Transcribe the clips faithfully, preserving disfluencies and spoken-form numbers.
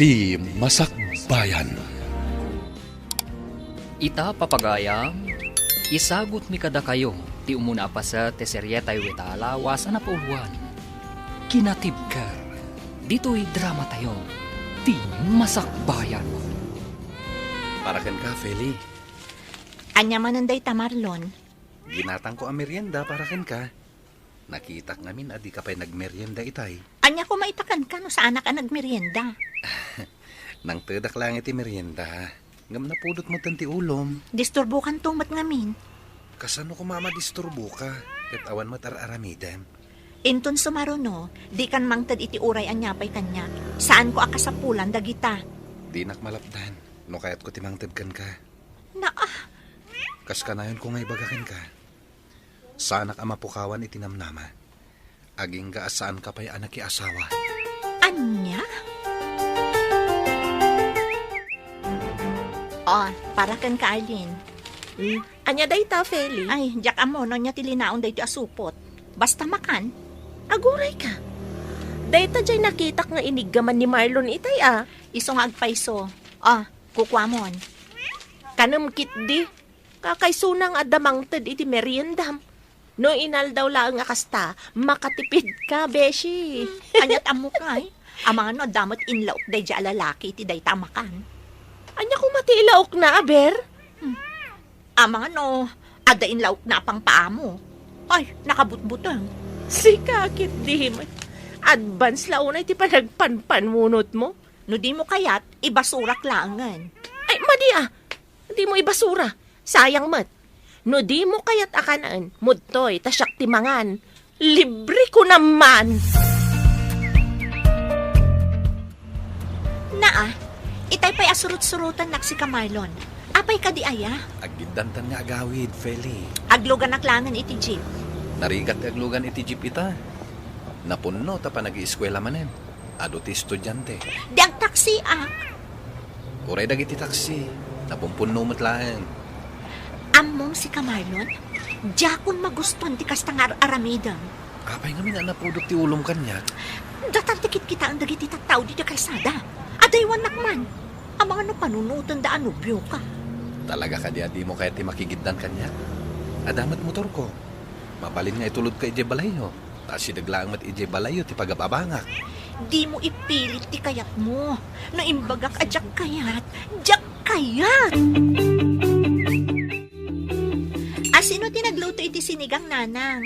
Ti Masakbayan. Ita, papagayam, isagutmi kadakayo ti umuna a paset ti serietayo ita a lawas a napauluan, Kinatibker. Ditoy dramatayo, Ti Masakbayan. Para kenka, Feli. Ania manen dayta, Marlon? Ginatangko a merienda para kenka. Nakitak ngamin a dika pay nagmerienda itay. Ania koma ita kenka no saanak a nagmerienda? Nangtedak laeng iti merienda. Ngem napudot metten ti ulom. Disturbokanto met ngamin. Kasano koma a madisturboka? Ket awan met ar-aramidem. Inton sumaruno, dikan mangted iti uray ania pay kaniak. Saanko a kasapulan dagita. Dinak malapdan no kayatko ti mangted kenka. Naa, kas kanayonko nga ibaga kenka, saanak a mapukawan iti namnama. Agingga a saanka pay a nakiasawa. Ania? Oh, para kenka, Arlene. Hmm? Ania dayta, Feli? Ay, diak ammo no ania ti linaon daytoy a supot. Basta makan. Agurayka. Dayta diay nakitak nga iniggaman ni Marlon itay a. Isu nga agpayso. Ah, kukuamon. Kanem ketdi. Kakaysuna nga adda mangted iti meriendam. No inaldaw laeng a kasta, makatipidka, beshi. Aniat ammok, ay? Amangan no adda met inlaok daydiay a lalaki iti dayta a makan. Ania koma ti ilaokna, aber? Hmm. Amangan no adda inlaokna a pangpaamo. Ay, nakabutbuteng. Sika, ketdi met. Advance la unay ti panagpanpanunotmo. No dimo kayat, ibasurak laengen. Ay, madi a. Dimo ibasura. Sayang met. No dimo kayat a kanaen, mudtoy, ta siak ti mangan. Libre ko naman! Naa, itay pay a surut-surutannak sika, Marlon. Apay kadi aya? Aggiddantan nga agawid, Feli. Agluganak laengen iti jeep. Narigat ti aglugan iti jeep ita. Napunno ta panagieskuela manen. Adu ti estudiante. Di agtaksiak. Uray dagiti taksi, napumpunno met laeng. Ammom sika, Marlon? Diakon magustuan ti kasta nga ar-aramidem. Apay ngamin a napudot ti ulom kaniak? Datar ti kitkitaen dagiti tattao ditoy kalsada. Adaywannak man. Amangan no panunotenda a nobioka. Talaga kadi a dimo kayat ti makigiddan kaniak? Adda met motorko. Mabalin nga itulodka idiay balayyo. Ta asideg laeng met idiay balayyo ti pagababangak. Dimo ipilit ti kayatmo. No imbagak a diak kayat, diak kayat! Asino ti nagluto iti sinigang, Nanang?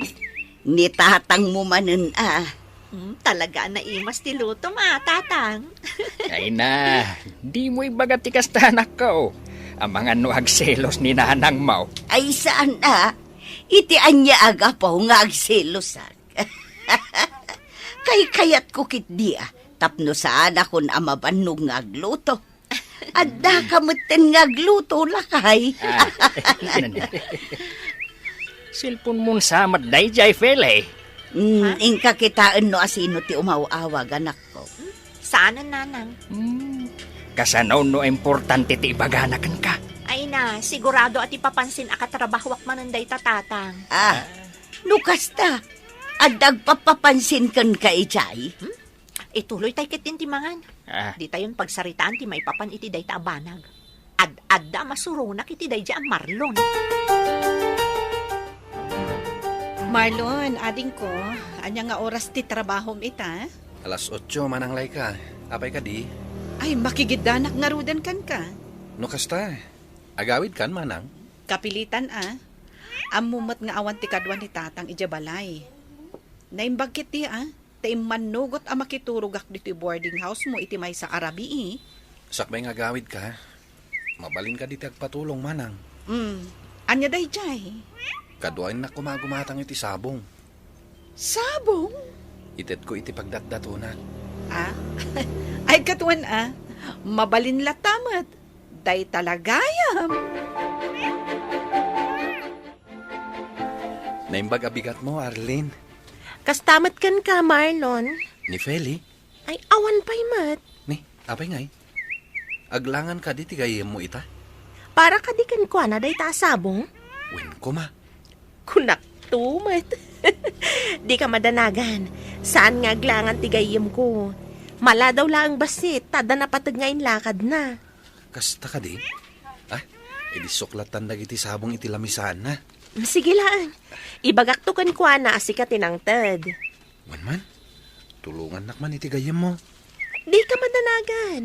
Ni tatangmo manen a. Hmm, talaga a naimas ti lutom a, Tatang. Ay na, dimo ibaga ti kasta, anakko. Amangan no agselos ni nanangmo. Ay, saan a? Iti ania a gapu nga agselosak? Kaykayatko ketdi a, tapno saanakon a mabannog nga agluto. Addaka metten nga agluto, lakay. Ah, cellphone-mon sa met daydiay, Feli. Mm, ha? Inka kitaen no asino ti umaw-awag, anakko. Saanen, Nanang. Hmm. Kasano no importante ti ibagana kenka? Ay na, sigurado a ti papansin a katrabahoak manen dayta, Tatang. Ah, no kasta, adda agpapapansin kenka idiay? Hmm? Ituloy tay ketdin ti mangan. Ah. Ditayon pagsaritaan ti maipapan iti dayta a banag. Ad-adda a masuronak iti daydiay a Marlon. Marlon, adingko, ania nga oras ti trabahom ita? Alas otso, Manang Laika. Apay kadi? Ay, makigiddanak ngaruden kenka. No kasta, agawidkan, Manang? Kapilitan a. Ammom met nga awan ti kadua ni Tatang idiay balay. Naimbag ketdi a. Ta immannugot a makiturogak ditoy boarding house-mo iti maysa a rabii. Sakbay nga agawidka, mabalinka ditoy agpatulong, Manang. Mm. Ania daydiay? Kaduaennak koma a gumatang iti sabong. Sabong? Itedko iti pagdatdatonak. Ah? Ay, katuan, ah. Mabalin latta met. Dayta la gayam. Naimbag a bigatmo, Arlene. Kasta met kenka, Marlon. Ni Feli? Ay, awan pay met. Ni, apay ngay? Aglangan kadi ti gayyemmo ita? Para kadi kenkuana dayta a sabong? Wen koma. Kunakto met. Dika madanagan. Saan nga aglangan ti gayyemko. Maladaw laeng bassit, ta adda napateg nga inlakadna. Kasta kadi? Ah, idi suklatan dagiti sabong iti lamisaanna. Sige laeng. Ibagakto kenkuana a sika ti nangted. Wen man, tulongannak man iti gayyemmo. Dika madanagan.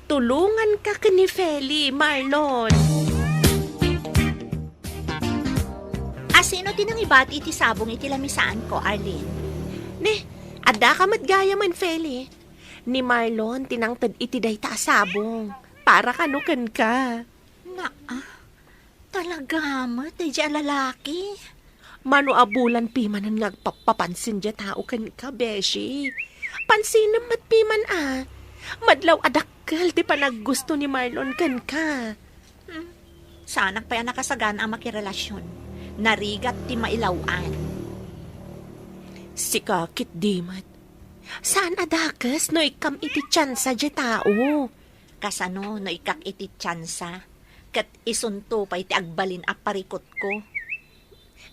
Tulonganka ken ni Feli, Marlon. Asino ti nangibati iti sabong iti lamisaanko, Arlene? Ne, addaka met gayamen, Feli. Ni Marlon ti nangted iti dayta a sabong. Para kano kenka. Naa, talaga met, daydi a lalaki. Mano a bulan pimanen nga agpappapansin diay tao kenka, beshi. Pansinem met piman a. Madlaw a dakkel ti panaggusto ni Marlon kenka. Hmm. Saanak pay a nakasagana a makirelasion. Narigat ti mailaw-an. Sika ketdi met. Saan a dakes no ikkam iti tiansa diay tao. Kasano no ikkak iti tiansa, ket isunto pay ti agbalin a parikutko?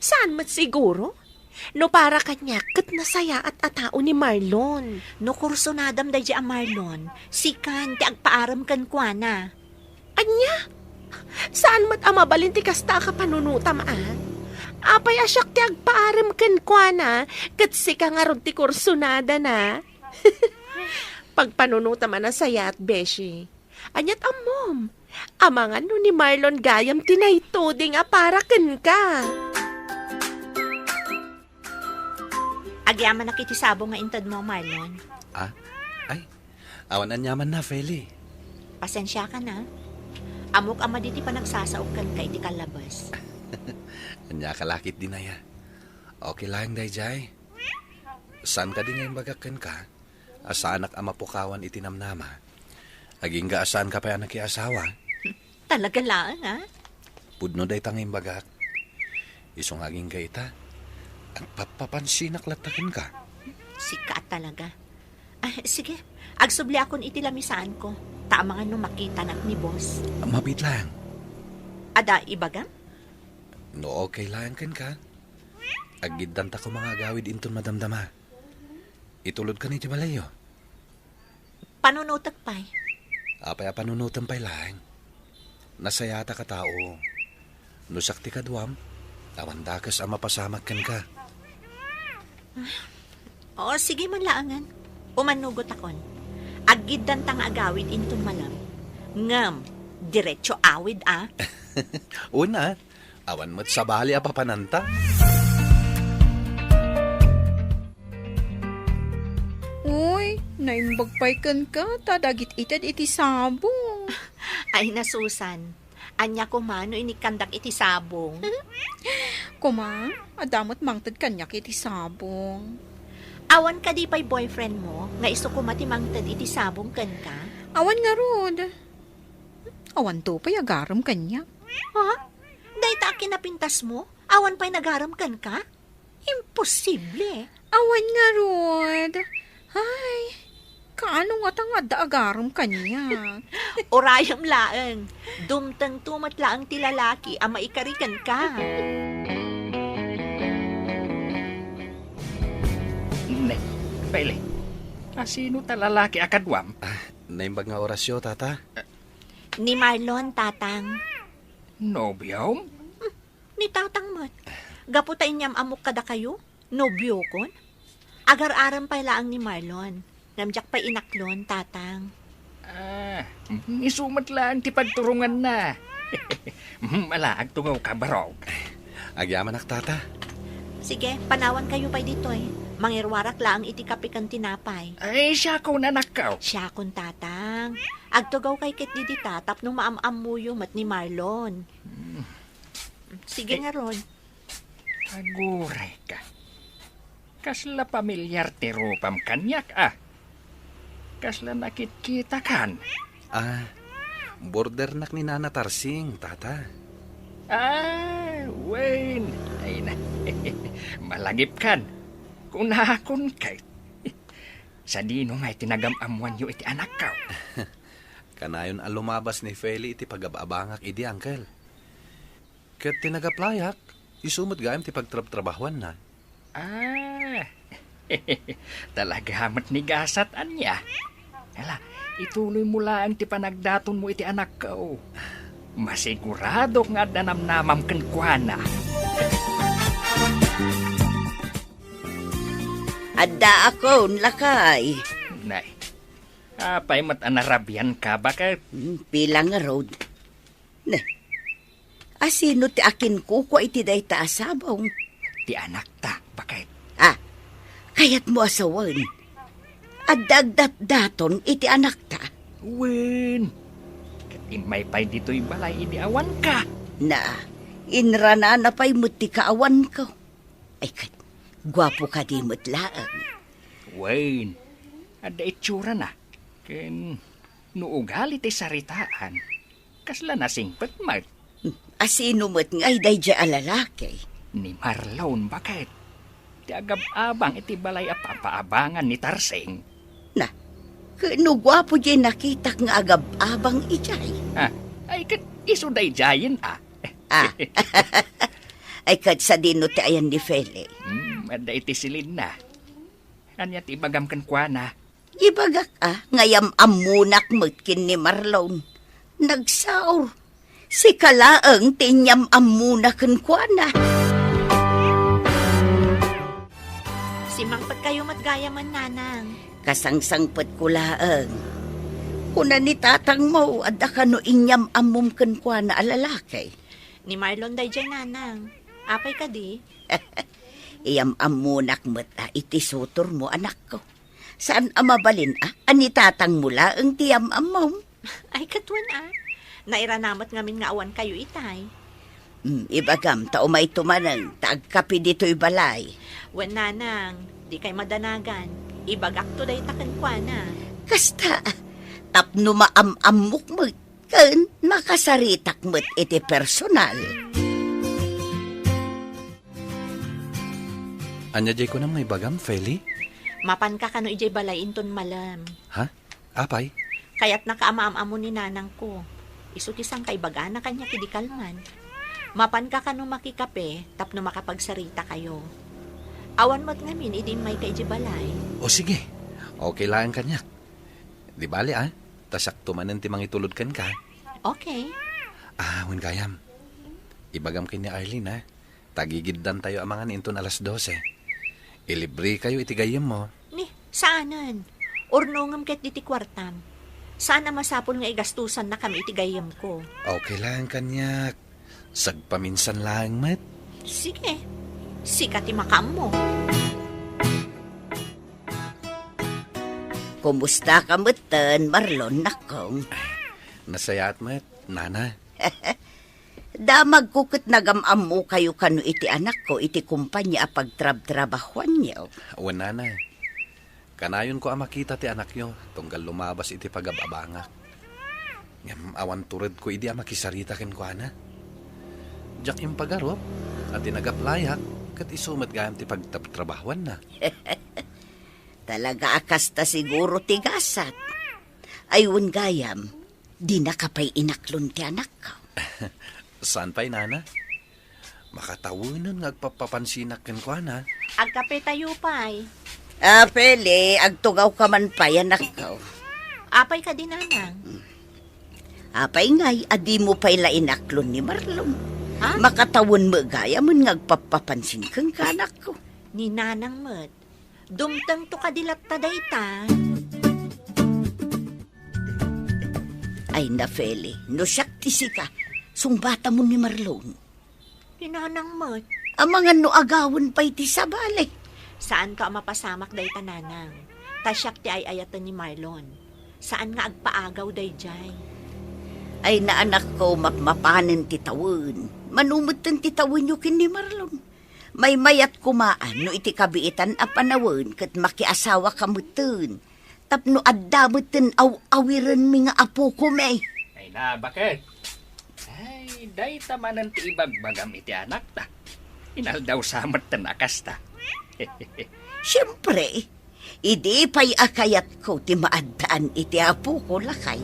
Saan met siguro? No para kaniak, ket nasayaat a tao ni Marlon. No kursunadam daydi a Marlon, sikan ti agpaarem kenkuana. Ania? Saan met a mabalin ti kasta a kapanunotam, a? Apay a siak ti agpaarem kenkuana, ket sika ngarud ti kursunadana? Pagpanunotam a nasayaat, beshi. Aniat ammom? Amangan no ni Marlon gayam ti naituding a para kenka. Agyamanak iti sabong nga intedmo, Marlon. Ah? Ay, awan aniamanna, Feli. Pasensiakan, a. Ammok a madi ti panagsasaok kenka iti kallabes. Ania ka la ketdi, Nay, a? Okay laeng daydiay. Saan kadi nga imbagak kenka a saanak a mapukawan iti namnama, agingga a saanka pay a nakiasawa? Talaga laeng, a? Pudno dayta nga imbagak. Isu nga agingga ita, agpappapansinak latta kenka. Sika talaga. Ah, sige, agsubliakon iti lamisaanko, ta amangan no makitanak ni boss. Mabiit laeng. Adda ibagam? No okay laeng kenka, aggiddanta koma nga agawid inton madamdama. Itulodkan iti balayyo. Panunotek pay. Apay a panunotem pay laeng? Nasayaatak a tao. No siak ti kaduam, awan dakes a mapasamak kenka. O, sige man laengen. Umannugotakon. Aggiddanta nga agawid inton malem. Ngem, diretso awid, a? Una, awan met sabali a papananta. Uy, naimbag pay kenka ta dagit ited iti sabong. Ay, nasusan. Ania koma no inikkandak iti sabong? Koma, adda met mangted kaniak iti sabong. Awan kadi pay boyfriend mo nga isu koma ti mangted iti sabong kenka? Awan ngarud. Awanto pay agarem kaniak. Ha? Dayta a kinapintas mo? Awan pay nagarem kenka? Imposible. Awan ngarud. Ay, kaano ngata nga adda agarem kaniak? Urayem laeng. Dumtengto met laeng ti lalaki a maikari kenka. Ne, Pele, asino ta lalaki a kaduam? Ah, naimbag nga Horacio, tata. Ni Marlon, tatang. Nobiom? Ni tatang met. Gapu ta inyam-ammok kadakayo, nobiokon. Agar-arem pay laeng ni Marlon. Ngem diak pay inaklon, tatang. Ah, isu met laeng ti pagturonganna. Ala, agtugawka, barok. Agyamanak, tata. Sige, panawankayo pay ditoy. Mangiruarak laeng iti kape ken tinapay. Ay, siakon, anakko. Siakon, tatang. Agtugawkay ketdi dita tapno maam-ammoyo met ni Marlon. Hmm. Sige ngarud. Aguray ka. Kasla pamilyar ti rupam kaniak, a. Kasla nakitkitakan. Ah, bordernak ni Nana Tarsing, tata. Ah, wen. Ay na. Malagipkan. Kunakon kay. Sadino nga iti nagam-ammoanyo iti anakko? Kanayon a lumabas ni Feli iti pagab-abangak idi, uncle. Ket ti nagaplayak, isu met gayam ti pagtrabtrabahuanna. Ah, talaga met ni gasat, ania? Ala, ituloymo laeng ti panagdatonmo iti anakko. Masiguradok nga adda namnamam kenkuana. Addaakon, lakay. Nay, apay met a narabianka, baket? Hmm, pila ngarud? Ne, asino ti akinkukua iti dayta a sabong? Ti anakta, baket. Ah, kayatmo a sawen, adda agdatdaton iti anakta? Wen, ket immay pay ditoy balay idi awanka. Na, inranana pay met ti kaawanko. Ay ket, guapo kadi met laeng? Wen, adda itsurana. Ken no ugali ti saritaan, kasla nasingpet met. Asino met ngay daydiay a lalaki? Ni Marlon, baket? Ti agab-abang iti balay a papaabangan ni Tarsing. Na, ket no guapo diay nakitak nga agab-abang idiay? Ah, ay ket isu daydiayen, a. Ah. Ay, ket sadino ti ayan ni Feli? Hmm, adda iti silinna. Ania ti ibagam kenkuana? Ibagak, a, nga yam-ammonak met ken ni Marlon. Nagsaor. Sika laeng ti inyam-ammona kenkuana. Simmangpetkayo met gayamen, nanang. Kasangsangpetko laeng. Kuna ni tatangmo, adda kano inyam-ammom kenkuana a lalaki? Ni Marlon daydiay, nanang. Apay kadi? Iyam-ammonak met a iti sutormo, anakko. Saan a mabalin a, a ni tatangmo laeng ti yam-ammom? Ay, ket wen a. Nairana met ngamin nga awankayo itay. Mm, ibagam ta umayto manen, ta agkape ditoy balay. Wen, nanang, dikay madanagan. Ibagakto dayta kenkuana. Kasta, tapno maam-ammok met, ken makasaritak met iti personal. Ania diay kunam nga ibagam, Feli? Mapanka kano idiay balay inton malem. Ha? Apay? Kayatnaka a maam-ammo ni nanangko. Isu ti sangkaibagana kaniak idi kalman. Mapanka kano makikape tapno makapagsarita kayo. Awan met ngamin idi immayka idiay balay. O sige. Okay laeng kaniak. Di bale, a. Ta siakto manen ti mangitulod kenka. Okay. Ah, wen gayam. Ibagam ken ni Arlene, a. Tagigiddantayo a mangan inton alas dose. Ilibrekayo iti gayyemmo. Ni, saanen. Urnongem ketdi ti kuartam. Saan a masapul nga igastosannakami iti gayyemko. Okay laeng kaniak. Sagpaminsan laeng met. Sige. Sika ti makaammo. Kumustaka metten, Marlon, nakkong? Nasayaat met, nana. Damagko ket nagam-ammokayo kano iti anakko iti kompania a pagtrabtrabahoanyo. Wen, nana. Kanayonko a makita ti anakyo tunggal lumabas iti pagab-abangak. Ngem awan turedko idi a makisarita kenkuana. Diak impagarup a ti nag-applyak ket isu met gayam ti pagtrabtrabahoanna. Talaga a kasta siguro ti gasat. Ay, wen gayam, dinaka pay inaklon ti anakko. Saan pay, nana? Makatawenen nga agpappapansinak kenkuana. Agkapetayo pay. Ah, Feli, agtugawka man pay, anakko. Apay kadi, nanang? Apay ngay a dimo pay la inaklon ni Marlon? Ha? Makatawen met gayamen nga agpappapansin kenka, anakko. Ni nanang met. Dumtengto kadi latta dayta? Ay na, Feli, no siak ti sika, sungbatamon ni Marlon. Ni nanang met. Amangan no agawen pay ti sabali. Saanto a mapasamak dayta, nanang. Ta siak ti ay-ayaten ni Marlon. Saan nga agpaagaw daydiay. Ay na, anakko, mapmapanen ti tawen. Mano metten ti tawenyo ken ni Marlon. Maymayat koma no iti kabiitan a panawen ket makiasawaka metten. Tapno adda metten aw-awirenmi nga apokome. Ay na, baket? Ay, dayta manen ti ibagbagam iti anakta. Inaldaw sa metten a kasta. Siempre, idi pay a kayatko ti maaddaan iti apoko, lakay.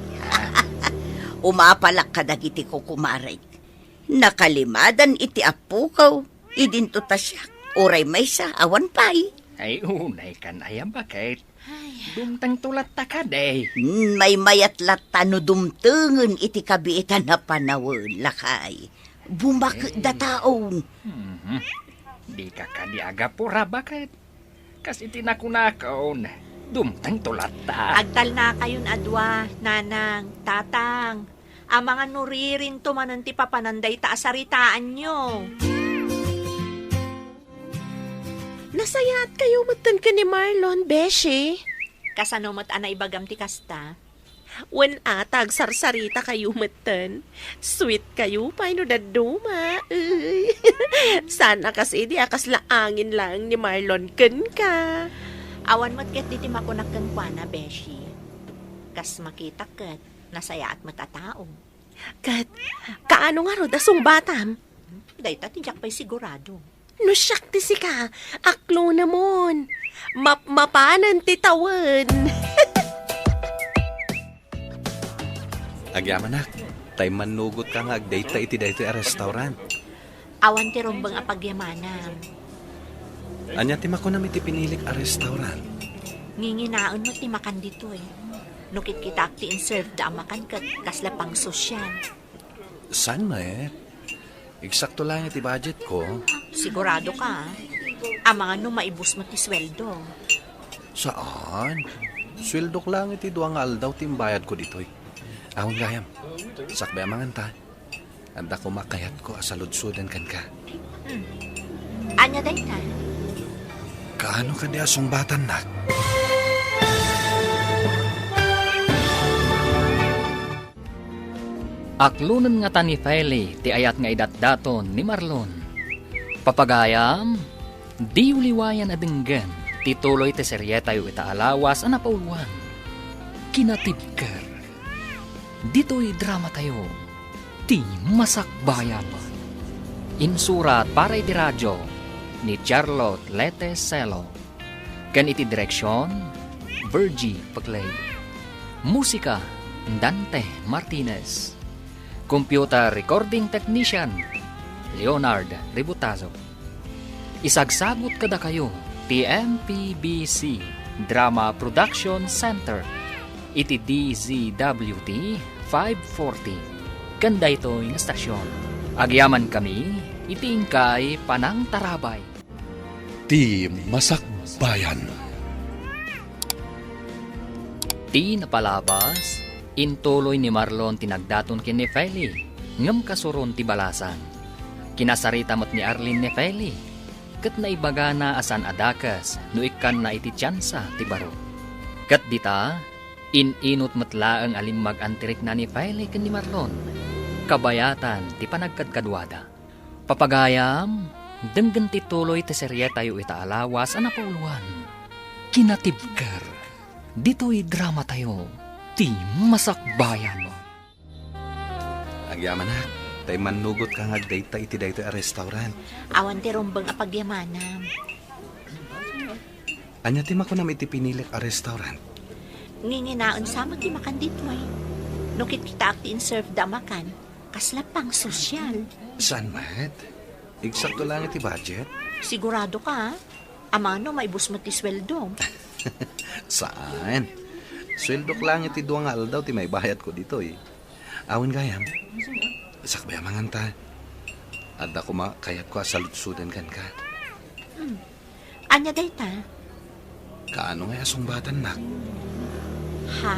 Umapalak kadagiti kukumarek. Nakalimadan iti apoko, idinto ta siak, uray maysa, awan pay. Ay, unay kan aya, baket? Dumtengto latta kadi. Hmm, maymayat latta no dumtengen iti kabiitan a panawen, lakay. Bumaketda taon. Mhm. Dika kadi agapura baket. Kas iti nakunakon, dumtengto latta. Agtalnakayon a dua, nanang, tatang. Amangan no ririnto manen ti papanan dayta a saritaanyo. Nasayaatkayo metten ken ni Marlon, beshi? Kasano met a naibagam ti kasta? Wen a, ta agsarsarita kayo metten. Sweet kayo pay no dadduma. Uy. Saan a kas idi a kasla angin laeng ni Marlon kenka. Awan met ket diti makunak kenkuana, beshi. Kas makitak ket, nasayaat met a tao. Ket, kaano ngarud a sungbatam? Dayta ti diak pay sigurado. No siak ti sika, aklonemon. Mapmapanen ti tawen. Agyamanak, tay mannugotka nga agdayta iti daytoy a restaurant. Awan ti rumbeng a pagyamanam. Ania ti makunam iti pinilik a restaurant? Nginginaen met ti makan ditoy. No kitkitaak ti inserve da a makan ket kasla pangsosyal. Saan met? Eksakto laeng ti budget ko. Sigurado ka, ah? Amangan no maibus met ti sweldo. Saan? Sweldok laeng iti dua nga aldaw ti imbayad ko ditoy. Awan gayam. Sakbay amangan ta. Adda koma kayatko a saludsoden kenka. Hmm. Ania dayta? Kaano kadi a sungbatannak? Aklonen ngata ni Feli ti ayat nga idatdaton ni Marlon. Papagayam, diyo liwayan a denggen ti tuloy ti serietayo ita a lawas a napauluan. Kinatibker. Ditoy dramatayo, ti Masakbayan. Insurat para iti radyo ni Charlotte Lete Celo. Ken iti direksion, Virgie Paclay. Musika, Dante Martinez. Computer recording technician, Leonard Ributazo. Isagsagut kadakayo ti M P B C Drama Production Center iti D Z W T five forty ken daytoy nga stasyon. Agyamankami iti inkay panangtarabay. Ti Masakbayan. Ti napalabas, intuloy ni Marlon ti nagdaton ken ni Feli, ngem kasuron ti balasang. Kinasarita met ni Arlene ni Feli, ket naibagana a saan a dakes no ikkanna iti tiansa ti baro. Ket dita, in-inut met laeng a limmag-antirikna ni Feli ken ni Marlon, kabayatan ti panagkadkaduada. Papagayam, denggen ti tuloy ti serietayo ita a lawas a napauluan. Kinatibker. Ditoy dramatayo, ti Masakbayan. Agyamanak, tay mannugotka nga agdayta iti daytoy a restaurant. Awan ti rumbeng a pagyamanam. Ania ti makunam iti pinilik a restaurant? Nginginaen sa met ti makan ditoy. No kitkitaak ti inserve da a makan, kasla pangsosyal. Saan met? Eksakto lang iti budget? Sigurado ka, ha? Amano, maibus met ti sweldo. Saan? Sweldok lang iti dua nga aldaw ti maibayad ko ditoy. Awan gayam. Sakbay a manganta. Adda koma kayatko a saludsoden kenka. Hmm. Ania dayta? Kaano ngay a sungbatannak? Ha?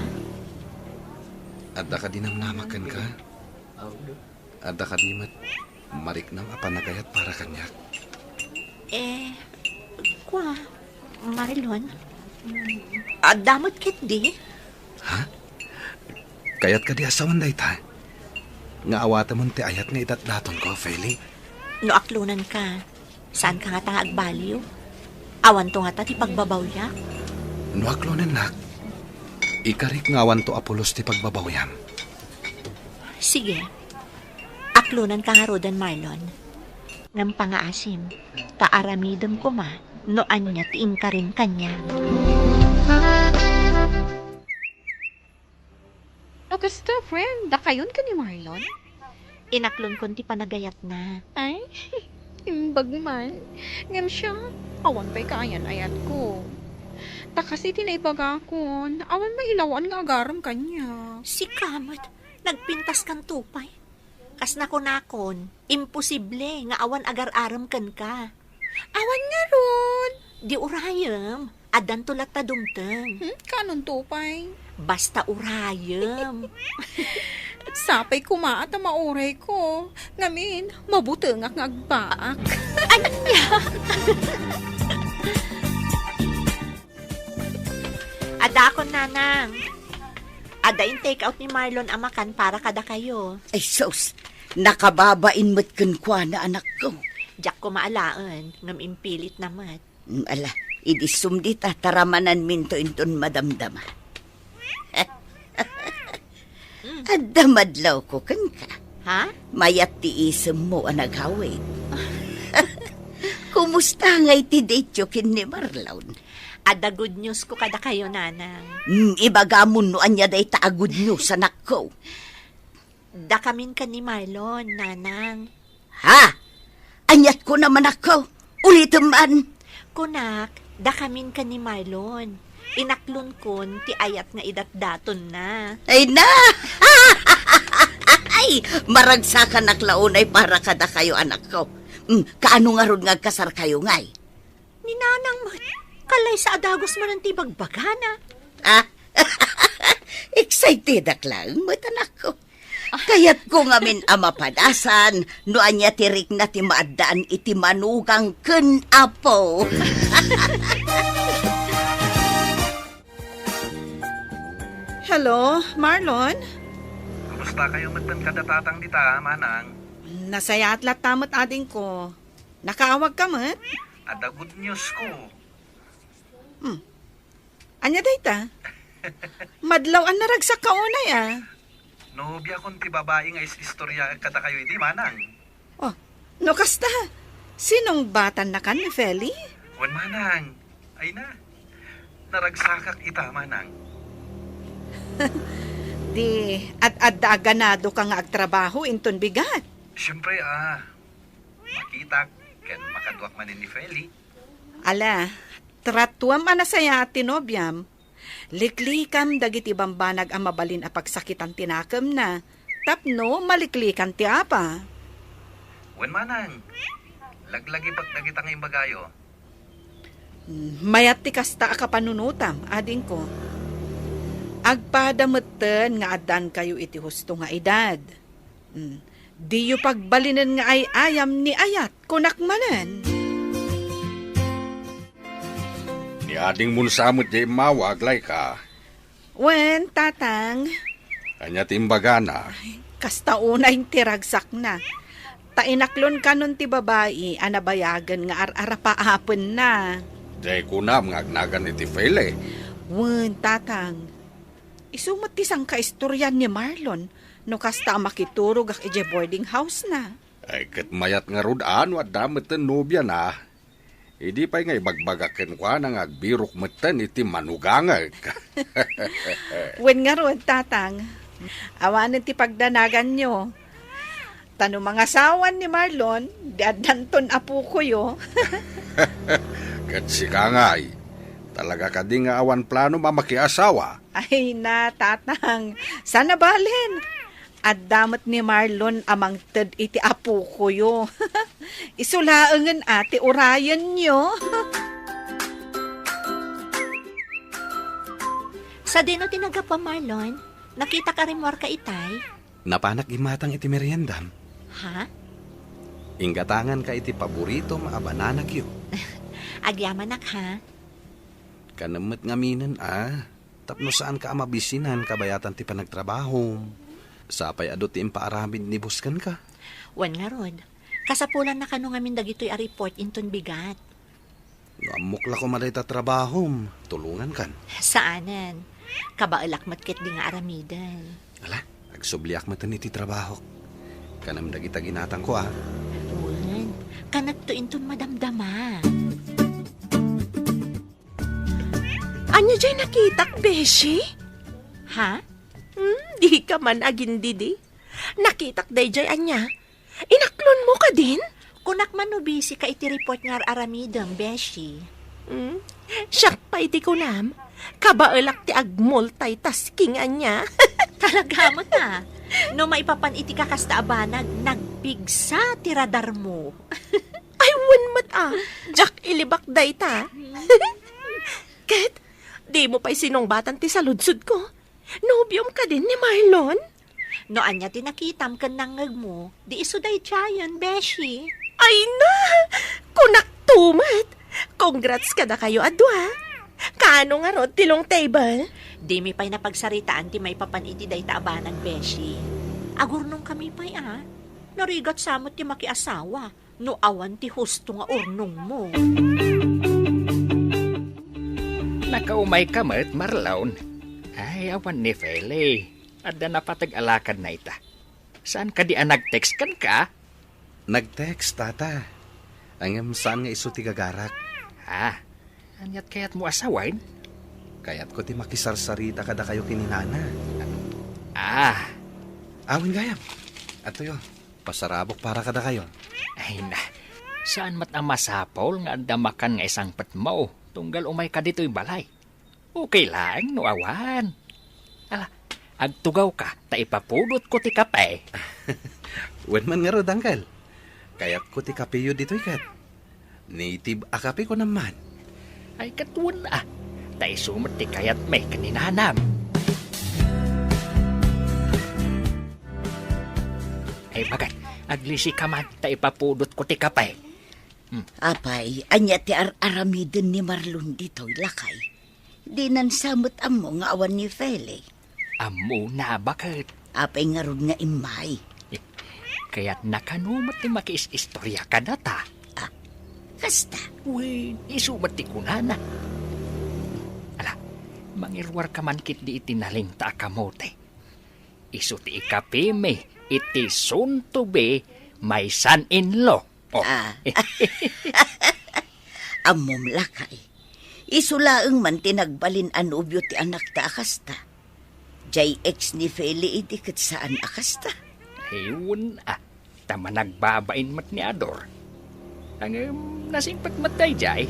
Adda kadi namnamak kenka? Adda kadi met mariknam a panagayat para kaniak? Eh, kua, Marilon? Adda met ketdi? Ha? Kayat kadi a sawen dayta? Nga awatemon ti ayat nga idatdatonko, Feli? No aklonanka, saanka ngata nga agbaliw? Awanto ngata ti pagbabawyak? No aklonennak, ikarik nga awanto a pulos ti pagbabawyam. Sige. Aklonanka ngaruden, Marlon. Ngem pangaasim, ta aramidem koma no ania ti inkarim kaniak. No kasta, friend, dakayon ken ni Marlon? Inaklonkon ti panagayatna. Ay, imbag man. Ngem siya, awan pay kaayan-ayatko. Ta kas iti naibagakon, awan mailawan nga agarem kaniak. Sika met, nagpintaskan, Tupay. Kas nakunakon, imposible nga awan agar-arem kenka. Awan ngarud. Di urayem, addanto latta dumteng. Hmm, kanon, Tupay? Basta urayem. Sapay koma ta maurayko. Ngamin, mabutengak nga agbaak. Ania? Adakon, Nanang. Adda in take out ni Marlon a makan para kadakayo. Ay, sus! Nakababain met kenkuana, anakko. Diak koma alaen, ngem impilit na met. Mm, ala, idi sumdita, taramananminto inton madamdama. Adda madlawko kenka. Ha? Mayat ti isemmo a naghawig. Kumusta ngay ti date-yo ken ni Marlon? Adda good news ko kadakayo, Nanang. Hmm, ibagamon no ania dayta a good news, anakko. Dakamin ken ni Marlon, Nanang. Ha? Aniat kunam, anakko? Ulitem man. Kunak, dakamin ken ni Marlon. Inaklonkon ti ayat nga idatdatonna. Ay na! Ay, maragsakanak la unay para kadakayo, anakko. Mm, kaano ngarud nga agkasarkayo ngay? Ni Nanang met, kalaysa a dagus manen ti bagbagana. Ah? Excitedak laeng met, anakko. Kayatko ngamin a mapadasan no ania ti rikna ti maaddaan iti manugang ken apo. Hello, Marlon? Kumusta kayo met ken kada tatang dita, Manang? Nasayaat latta met, adingko. Nakaawag ka met? Adda good news ko. Hmm. Ania dayta? Madlaw a naragsak ka unay, a. Nobiakon ti babai nga is-istorya kadakayo idi, Manang. Oh, no kasta, sinungbatannakan ni Feli? Wen, Manang. Ay na. Naragsakak ita, Manang. Di, ad-adda a ganadoka nga agtrabaho inton bigat. Siyempre, a. Makitak, ken makaduak manen ni Feli. Ala, tratuam a nasayaat ti nobiam. Liklikam dagiti bambanag a mabalin a pagsakitan ti nakemna, tapno maliklikan ti apa. Wen, Manang, laglagipek dagita nga imbagayo. Hmm, mayat ti kasta a kapanunotam, adingko. Agpada metten nga addankayo iti husto nga edad. Hmm, diyo pagbalinen nga ay-ayam ni ayat, kunak manen. Ni adingmon sa met diay immawag, Laika. Wen, tatang. Ania ti imbagana? Ay, kasta unay ti ragsakna. Ta inaklon kanon ti babai a nabayagen nga ar-arapaapenna. Diay kunam nga agnagan iti Feli. Wen, tatang. Isu met ti sangkaistorian ni Marlon no kasta a makiturogak idiay boarding house-na. Ay, ket mayat ngarud a no adda metten nobiana. Idi pay nga ibagbagak kenkuana nga agbirok metten iti manugangek. Wen ngarud, tatang, awanen ti pagdanaganyo. Ta no mangasawan ni Marlon, di addanton apokoyo. Ket sika ngay, talaga kadi nga awan planom a makiasawa? Ay na, tatang, saan a balen. Adda met ni Marlon a mangted iti apokoyo. Isu laengen a ti urayenyo. Sadino ti naggapuam, Marlon? Nakitak a rimmuarka itay? Napanak immatang iti meriendam. Ha? Inggatanganka iti paboritom a banana cue. Agyamanak, ha? Kanem met ngaminen a, tapno saanka a mabisinan kabayatan ti panagtrabahom. Sapay adu ti impaaramid ni boss kenka. Wen ngarud, kasapulanna kano ngamin dagitoy a report inton bigat. No ammok la koma dayta trabahom, tulongankan. Saanen. Kabaelak met ketdi nga aramiden. Ala, agsubliak metten iti trabahok. Kanem dagita ginatangko, a. Wen, kanekto inton madamdama. Ania jay nakitak, Beshi? Ha? Hmm, dika man agindidi. Nakitak dayjay ania? Inaklonmo kadin? Kunak man no busy ka iti report nga ar-aramidem, Beshi. Mm-mm. Siak pay ti kunam, kabaelak ti agmultitasking ania. Talaga met a. No maipapan iti kakasta a banag, nagpigsa ti radarmo. Ay, wen met a. Diak ilibak dayta. Ket, dimo pay sinungbatan ti saludsodko. Nobiom kadin ni Marlon? No ania ti nakitam ken nangngegmo, di isu daydiayen, beshi. Ay na! Kunak to met! Congrats kadakayo a dua! Kaano ngarud ti long table? Dimi pay napagsaritaan ti maipapan iti dayta a banag, beshi. Agurnongkami pay a. Narigat sa met ti makiasawa no awan ti husto nga urnongmo. Nakaumayka met, Marlon. Ay, awan ni Feli. Adda napateg a lakadna ita. Saan kadi a nag-text kenka? Nag-text, tata. Ngem saan nga isu ti gagarak. Ah, aniat kayatmo a sawen? Kayatko ti makisarsarita kadakayo ken ni nana. Ah. Awen gayam. Atoyo, pasarabok para kadakayo. Ay na, saan met a masapul nga adda makan nga isangpetmo tunggal umayka ditoy balay. Okay laeng no awan. Ala, agtugawka ta ipapudotko ti kape. Wen man ngarud, Uncle. Kayatko ti kapeyo ditoy ket. Native a kape ko naman. Ay, ket wen a. Ta isu met ti kayatmi ken ni nanam. Ay, bagat, aglisika man ta ipapudotko ti kape. Hmm. Apay, ania ti ar-aramiden ni Marlon ditoy, lakay? Dinan sa met ammo nga awan ni Feli. Ammona, baket. Apay ngarud nga immay? Kayatna kano met ti makiis-istorya kadata. Ah, kasta? Wen, isu met ti kunana. Ala, mangiruarka man ketdi iti nalingta a kamote. Isu ti ikapimi iti soon to be my son-in-law. Oh. Ah. Ammom, lakay. Isu laeng man ti nagbalin a nobio ti anakta a kasta. Diay ex ni Feli idi ket saan a kasta. Ay, wen a. Ta managbabain met ni Ador. Ngem, nasingpet met daydiay.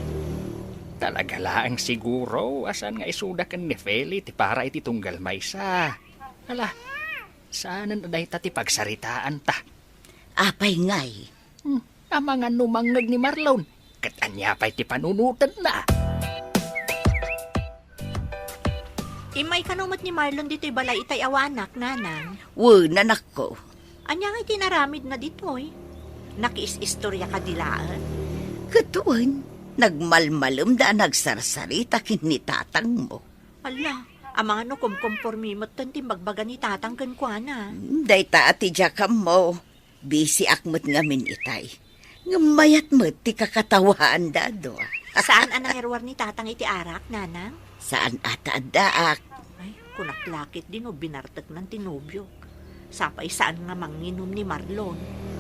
Talaga laeng siguro a saan nga isuda ken ni Feli ti para iti tunggal maysa. Ala, saanen a dayta ti pagsaritaanta. Apay ngay? Hmm, amangan no mangngeg ni Marlon, ket ania pay ti panunotenna? Immay kano met ni Marlon ditoy balay itay awanak, nanang? Wen, anakko. Ania ngay ti inaramidna ditoy? Nakiis-istorya kadi laeng? Ket wen, nagmalmalemda a nagsarsarita ken ni tatangmo. Ala, amangan no kumkompormi metten ti imbagbaga ni tatang kenkuana. Hmm, dayta a ti diak ammo. Bisiak met ngamin itay. Ngem mayat met ti kakatawaanda a dua. Saan a nangiruar ni tatang iti arak, nanang? Saan a ta addaak. Ay, kunak la ketdi no binarteknan ti nobiok. Sapay saan nga manginom ni Marlon.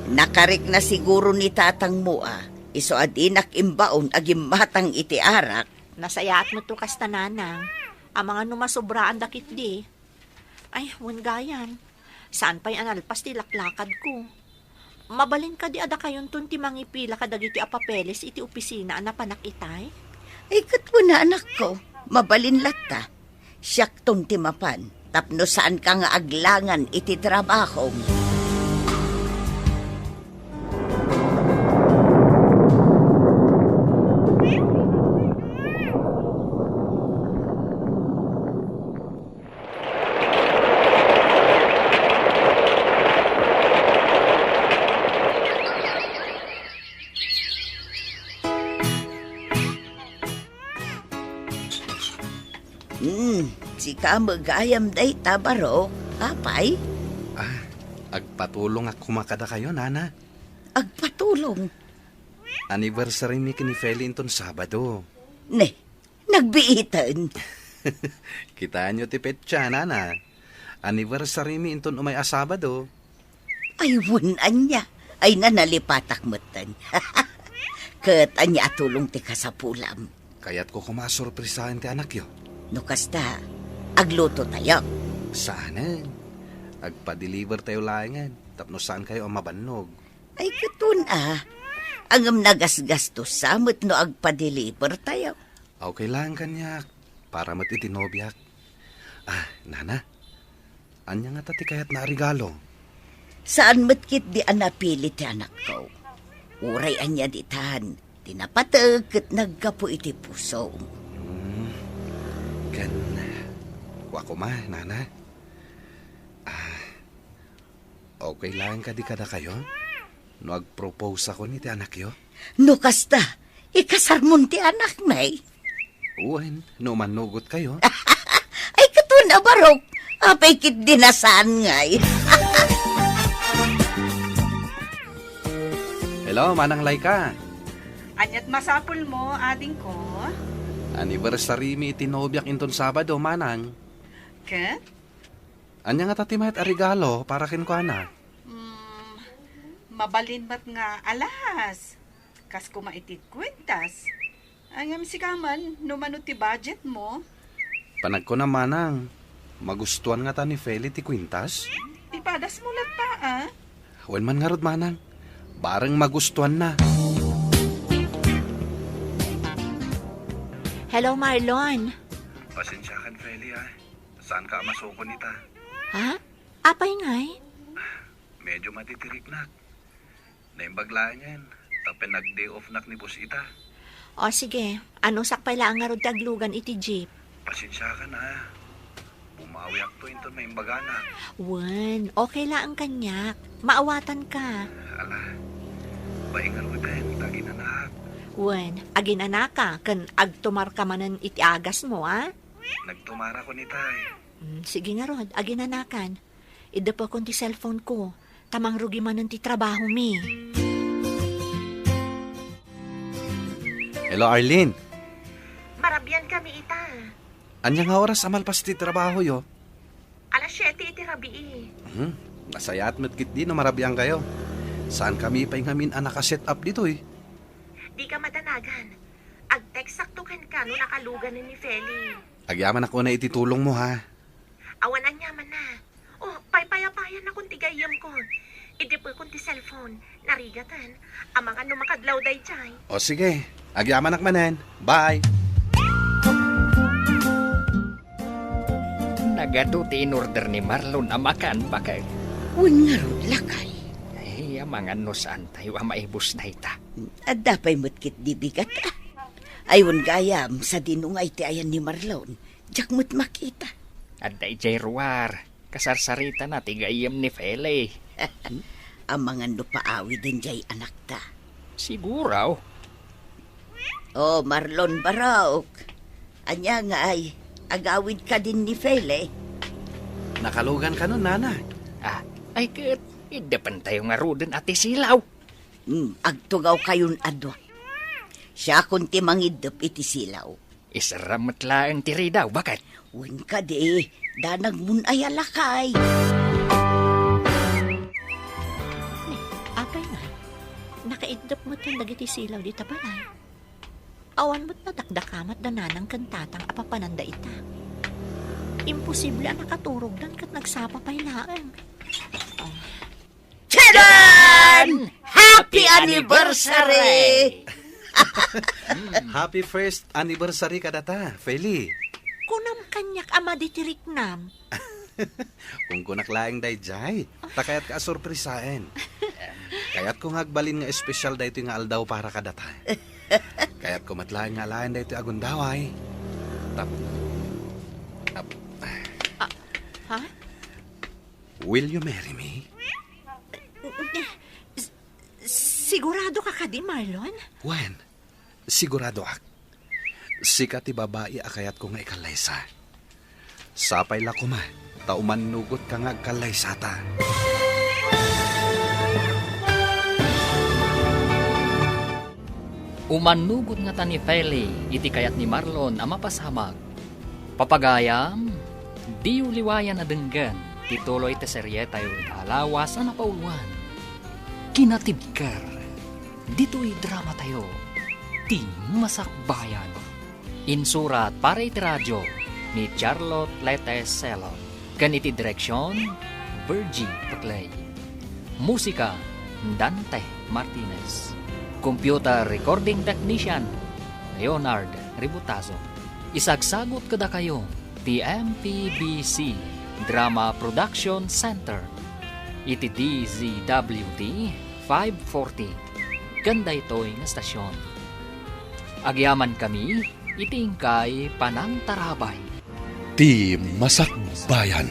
Nakarikna siguro ni tatangmo a, isu a dinak imbaon a gimmatang iti arak. Nasayaat met to kasta, nanang. Amangan no masobraanda ketdi. Ay, wen gayam. Saan pay a nalpas ti laklakadko. Mabalin kadi a dakayonton ti mangipila kadagiti a papeles iti opisina a napanak itay? Ay, ket wen a, anakko, mabalin latta. Siakton ti mapan tapno saanka nga aglangan iti trabahom. Hmm, sika met gayam dayta, barok. Apay? Ah, agpatulongak koma kadakayo, nana. Agpatulong? Anniversary mi ken ni Feli inton Sabado. Ne, nagbiiten. Kitaenyo ti petsa, nana. Anniversary mi inton umay a Sabado. Ay, wen ania. Ay, na, nalipatak metten. Ket ania a tulong ti kasapulam? Kayatko koma a sorpresaen ti anakyo. No kasta, aglutotayo. Saanen. Agpa-deliver tayo laengen tapno saankayo a mabannog. Ay, ket wen a. Ngem nagasgastosa met no agpa-deliver tayo. Okay lang kaniak, para met iti nobiak. Ah, nana, ania ngata ti kayatna a regalo? Saan met ketdi a napili ti anakko. Uray ania ditan, ti napateg ket naggapu iti puso. Hmm, ken, kua koma, nana. Ah, okay lang kadi kadakayo no agproposakon iti anakyo? No kasta, ikasarmon ti anakmi? Wen, no mannugotkayo. Ay, katon a barok. Apay ketdi a saan ngay. Hello, Manang Laika. Aniat masapulmo, adingko? Anniversary mi iti nobiak inton Sabado, Manang. Ket? Ania ngata ti mayat a regalo para kenkuana? Hmm, mabalin met nga alahas. Kas koma iti kwintas. Ay, ngem sika man, no mano ti budgetmo? Panagkunam, Manang, magustuan ngata ni Feli ti kwintas? Ipadasmo latta, a? Wen man ngarud, Manang. Bareng magustuanna. Hello, Marlon. Pasensiakan, Feli, a. Saanka a masukon ita? Ha? Apay ngay? Medyo matitiriknak. Naimbag laengen, tapno nag-day off-nak ni boss ita. O sige, anusak pay laeng ngarud ti aglugan iti jeep. Pasensiakan, a. Bumawiakto inton maimbaganak. Wen, okay laeng kaniak. Maawatanka. Ala, bain ngaruden ta aginanaak. Wen, aginanaka ken agtumarka manen iti agasmo, a? Nagtumarakon itay. Mm, sige ngarud, aginanakan. Iddepekon ti cellphone-ko, ta mangrugi manen ti trabahomi. Hello, Arlene. Marabiankami ita. Ania nga oras a malpas ti trabahoyo? Alas siete iti rabii. Hmm, nasayaat met ketdi no marabiankayo. Saankami pay ngamin a naka-set up ditoy. Dika madanagan. Ag-textsakto kenka no nakaluganen ni Feli. Agyamanak unay iti tulongmo, ha? Awan aniamanna. O, paypayapayannakon ti gayyemko. Iddepekon ti cellphone. Narigaten. Amangan no makadlaw daydiay. O, sige. Agyamanak manen. Bye. Nagadu ti in-order ni Marlon a makan, baket. Wen ngarud, lakay. Ay, amangan no saantayo a maibus dayta. Adda pay met ketdi bigat, a. Ay, wen gayam, sadino ngay ti ayan ni Marlon? Diak met makita. Adda idiay ruar. Kasarsaritana ti gayyem ni Feli. Amangan no paawiden diay anakta. Siguro. O, Marlon Barok. Ania ngay, agawid kadin ni Feli? Nakalugan kano, nana? Ah, ay ket, iddepentayo ngaruden a ti silaw. Hmm, agtugawkayon a dua. Siakon ti mangiddep iti silaw. Isram met laeng ti ridaw, baket. Wen kadi, danagmon aya, lakay. Ni, apay ngay, nakaiddep met dagiti silaw dita balay. Awan met nadakdakamat da nanang ken tatang a papananda ita. Imposible a nakaturogdan ket nagsapa pay laeng. Ah. Tadaan! Happy anniversary! Happy first anniversary kadata, Feli. Kunam kaniak a madi ti riknam. Kunkunak laeng daydiay, ta kayatka a sorpresaen. Kayatko nga agbalin nga espesyal daytoy nga aldaw para kadata. Kayatko met laeng nga alaen daytoy a gundaway. Tap-, tap-, Ah, ha? Will you marry me? S-, sigurado ka kadi, Marlon? Wen, siguradoak. Sika ti babai a kayatko nga ikallaysa. Sapay la koma, ta umannugot ka nga agkallaysata. Umannugot ngata ni Feli iti kayat ni Marlon a mapasamak. Papagayam, diyo liwayan a denggen ti tuloy ti serietayo ita a lawas a napauluan. Kinatibker, ditoy dramatayo, Ti Masakbayan. Insurat para iti radio ni Charlotte Lete Selon. Ken iti direksion, Virgie Paclay. Musika, Dante Martinez. Computer recording technician, Leonard Ributazo. Isagsagut kadakayo ti M P B C Drama Production Center iti D Z W T five forty ken daytoy nga stasyon. Agyamankami iti inkay panangtarabay. Ti Masakbayan.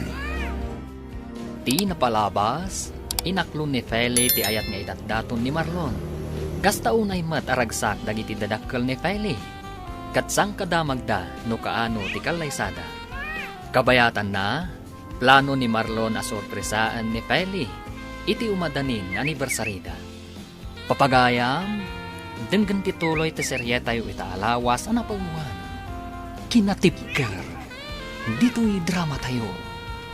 Ti napalabas, inaklon ni Feli ti ayat nga idatdaton ni Marlon. Kasta unay met a ragsak dagiti dadakkel ni Feli, ket sangkadamagda no kaano ti kallaysada. Kabayatanna, plano ni Marlon a sorpresaen ni Feli iti umadanin nga anibersarida. Papagayam, denggen ti tuloy ti serietayo ita a lawas a napauluan, Kinatibker. Ditoy dramatayo,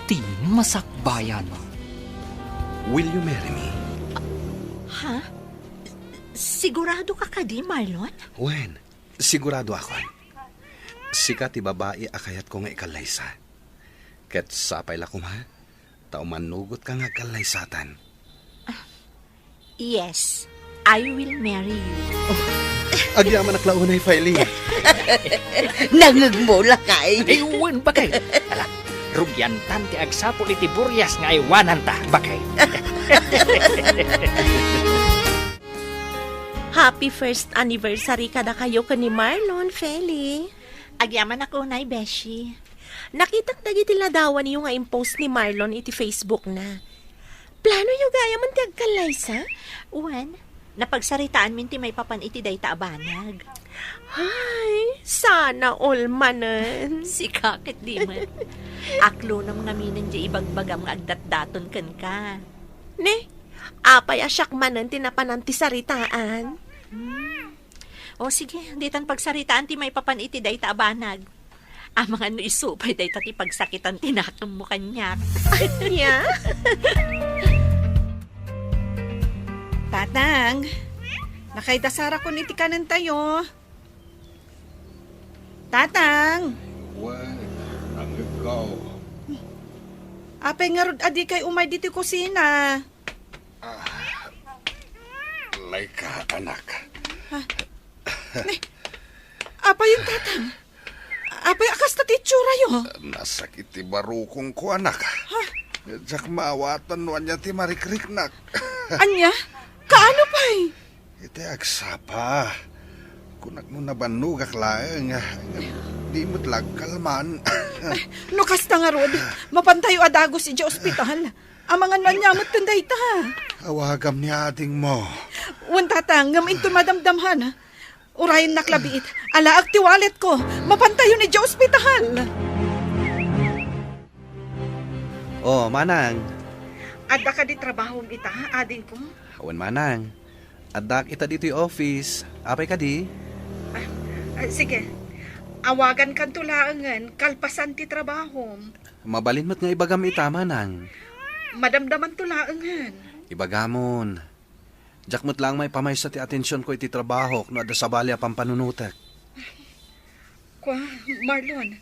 Ti Masakbayan. Will you marry me? Ha? Sigurado ka kadi, Marlon? Wen, sigurado akon. Sika ti babai a kayatko nga ikallaysa. Ket sapay la koma, ta umanugotka nga agkallaysatan. Yes, I will marry you. Agyamanak la unay, Feli. Nangngegmo, lakay. Ay, wen, bakay. Ala, rugiantan ti agsapul iti burias nga aywananta, bakay. Happy first anniversary kadakayo ken ni Marlon, Feli. Agyamanak unay, beshi. Nakitak dagiti ladawanyo nga impost ni Marlon iti Facebook na. Planoyo gayam ti agkallaysa? Wen, napagsaritaanmin ti maipapan iti dayta a banag. Ay, sana all manen. Sika ket di met. Aklonem ngaminen diay ibagbagam nga agdatdaton kenka. Ne, apay a siak manen ti napanan ti saritaan? Hmm. O sige, ditan pagsaritaan ti maipapan iti dayta a banag. Amangan no isu pay dayta ti pagsakitan ti nakemmo kaniak. Ania? Tatang, nakaidasarakon iti kanentayo. Tatang! Wen, nangngegko. Apay ngarud a dikay umay ditoy kusina? Ah, layka, anak. Ha? Ne, apay, Tatang? Apay a kasta ti itsurayo? Nasakit ti barukongko, anak. Ha? Diak maawatan no ania ti marikriknak. Ania? Kaano pay? Iti agsapa. Kunak no nabannogak laeng, di met la agkalman. Ay, no kasta ngarud, mapantayo a dagus idiay ospital. Amangan no ania met ken dayta. Awagam ni adingmo. Wen, Tatang, ngem inton madamdamhan, urayennak labiit. Alaek ti walletko. Mapantayon idiay ospital. Oh, manang. Adda kadi trabahom ita, adingko? Wen, manang. Addaak ita ditoy office. Apay kadi? Ah, ah, sige. Awagankanto laengen kalpasan ti trabahom. Mabalin met nga ibagam ita, manang. Madamdamanto laengen. Ibagamon. Diak met laeng maipamaysa ti atensionko iti trabahok no adda sabali a pampanunotek. Kua, Marlon,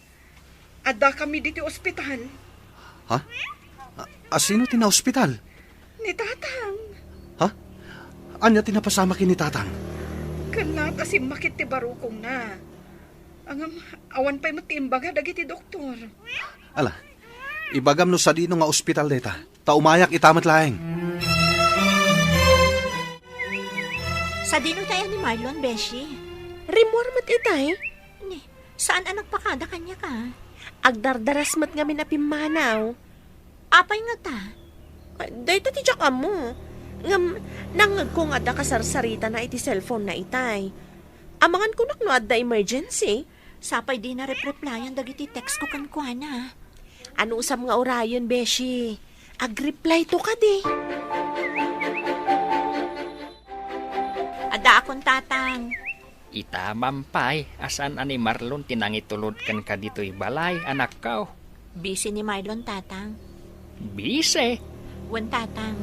addakami ditoy ospital. Ha? A, a sino ti naospital? Ni Tatang. Ha? Ania ti napasamak ken ni Tatang? Ken laat a simmakit ti barukongna. Ngem, awan pay met ti imbaga dagiti doktor. Ala, ibagam no sadino nga ospital dayta. Ta umayak ita met laeng. Sadino tay ni Marlon, beshi? Rimmuar met itay. Ni, saan a nagpakada kaniak a? Agdardaras met ngamin a pimmanaw. Apay ngata? Ay, dayta ti diak ammo. Ngem, nangngegko nga adda kasarsaritana iti cellphone na itay. Amangan kunak no adda emergency. Sapay dina repreplayan dagiti text ko kenkuana. Anusam nga urayen, beshi? Agreply to kadi. Adda akon, Tatang. Ita mampay a saan a ni Marlon ti nangitulod kenka ditoy balay, anakko. Busy ni Marlon, Tatang. Busy? Wen, Tatang.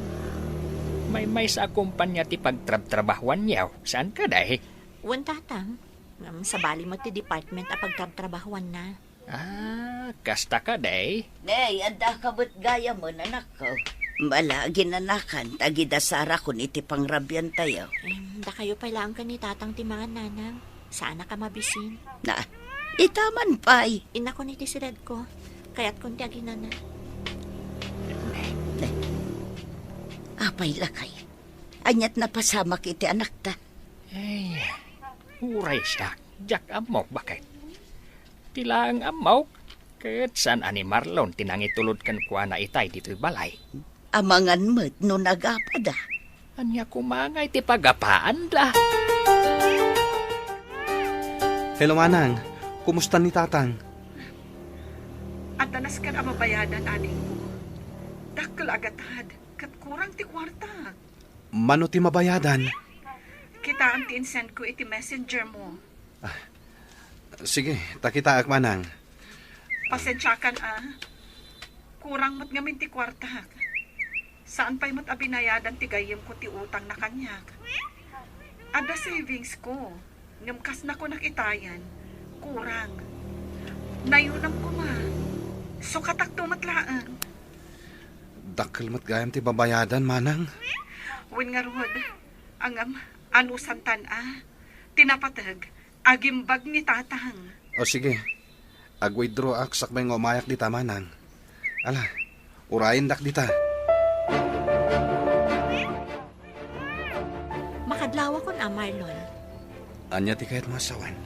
Maymaysa a kompania ti pagtrabtrabahuanyo, saan kadi? Wen, Tatang. Ngem sabali met ti department a pagtrabtrabahuanna. Ah, kasta kadi? Nay, addaka met gayamen, anakko. Bala, ginanakan, ta agidasarakon iti pangrabiantayo. Em, dakayo pay laeng ken ni Tatang ti mangan, Nanang. Saanak a mabisin. Na, ita man pay. Innakon iti siledko. Kayatkon ti aginana. Apay lakay. Aniat napasamak iti anakta? Ay, uray siak, diak ammok baket. Ti laeng ammok, ket saan a ni Marlon ti nangitulod kenkuana itay ditoy balay. Amangan met no nagapada. Ania koma ngay ti pagapaanda? Hello, Manang. Kumusta ni Tatang? Adda nasken a babayadan, adingko. Dakkel a gatad, ket kurang ti kuarta. Mano ti mabayadan? Kitaem ti insendko iti messenger mo. Ah, sige, ta kitaek, Manang. Pasensiakan, a. Kurang met ngamin ti kuartak. Saan pay met a binayadan ti gayyemko ti utangna kaniak. Adda savings ko, ngem kas nakunak itayen, kurang. Nayunam koma. Sukatakto met laeng. Dakkel met gayam ti babayadan, Manang. Wen ngarud, ngem, anusantan a. Ti napateg, agimbag ni Tatang. O sige, ag-withdraw ak sakbay nga umayak dita, Manang. Ala, urayendak dita. Makadlawakon a, Marlon. Ania ti kayatmo a sawen?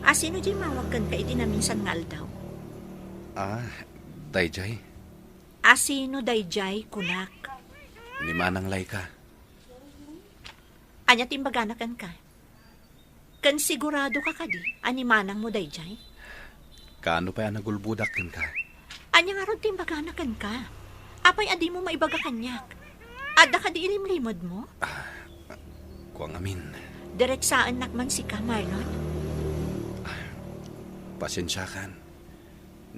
Asino diay mawag kenka iti naminsan nga aldaw? Ah, daydiay. Asino daydiay, kunak? Ni Manang Laika. Ania ti imbagana kenka? Ken siguradoka kadi a ni manangmo daydiay? Kaano pay a nagulbodak kenka? Ania ngarud ti imbagana kenka? Apay a dimo maibaga kaniak? Adda kadi ilimlimedmo? Ah, kuang amin. Diretsaennak man sika, Marlon. Ah, pasensiakan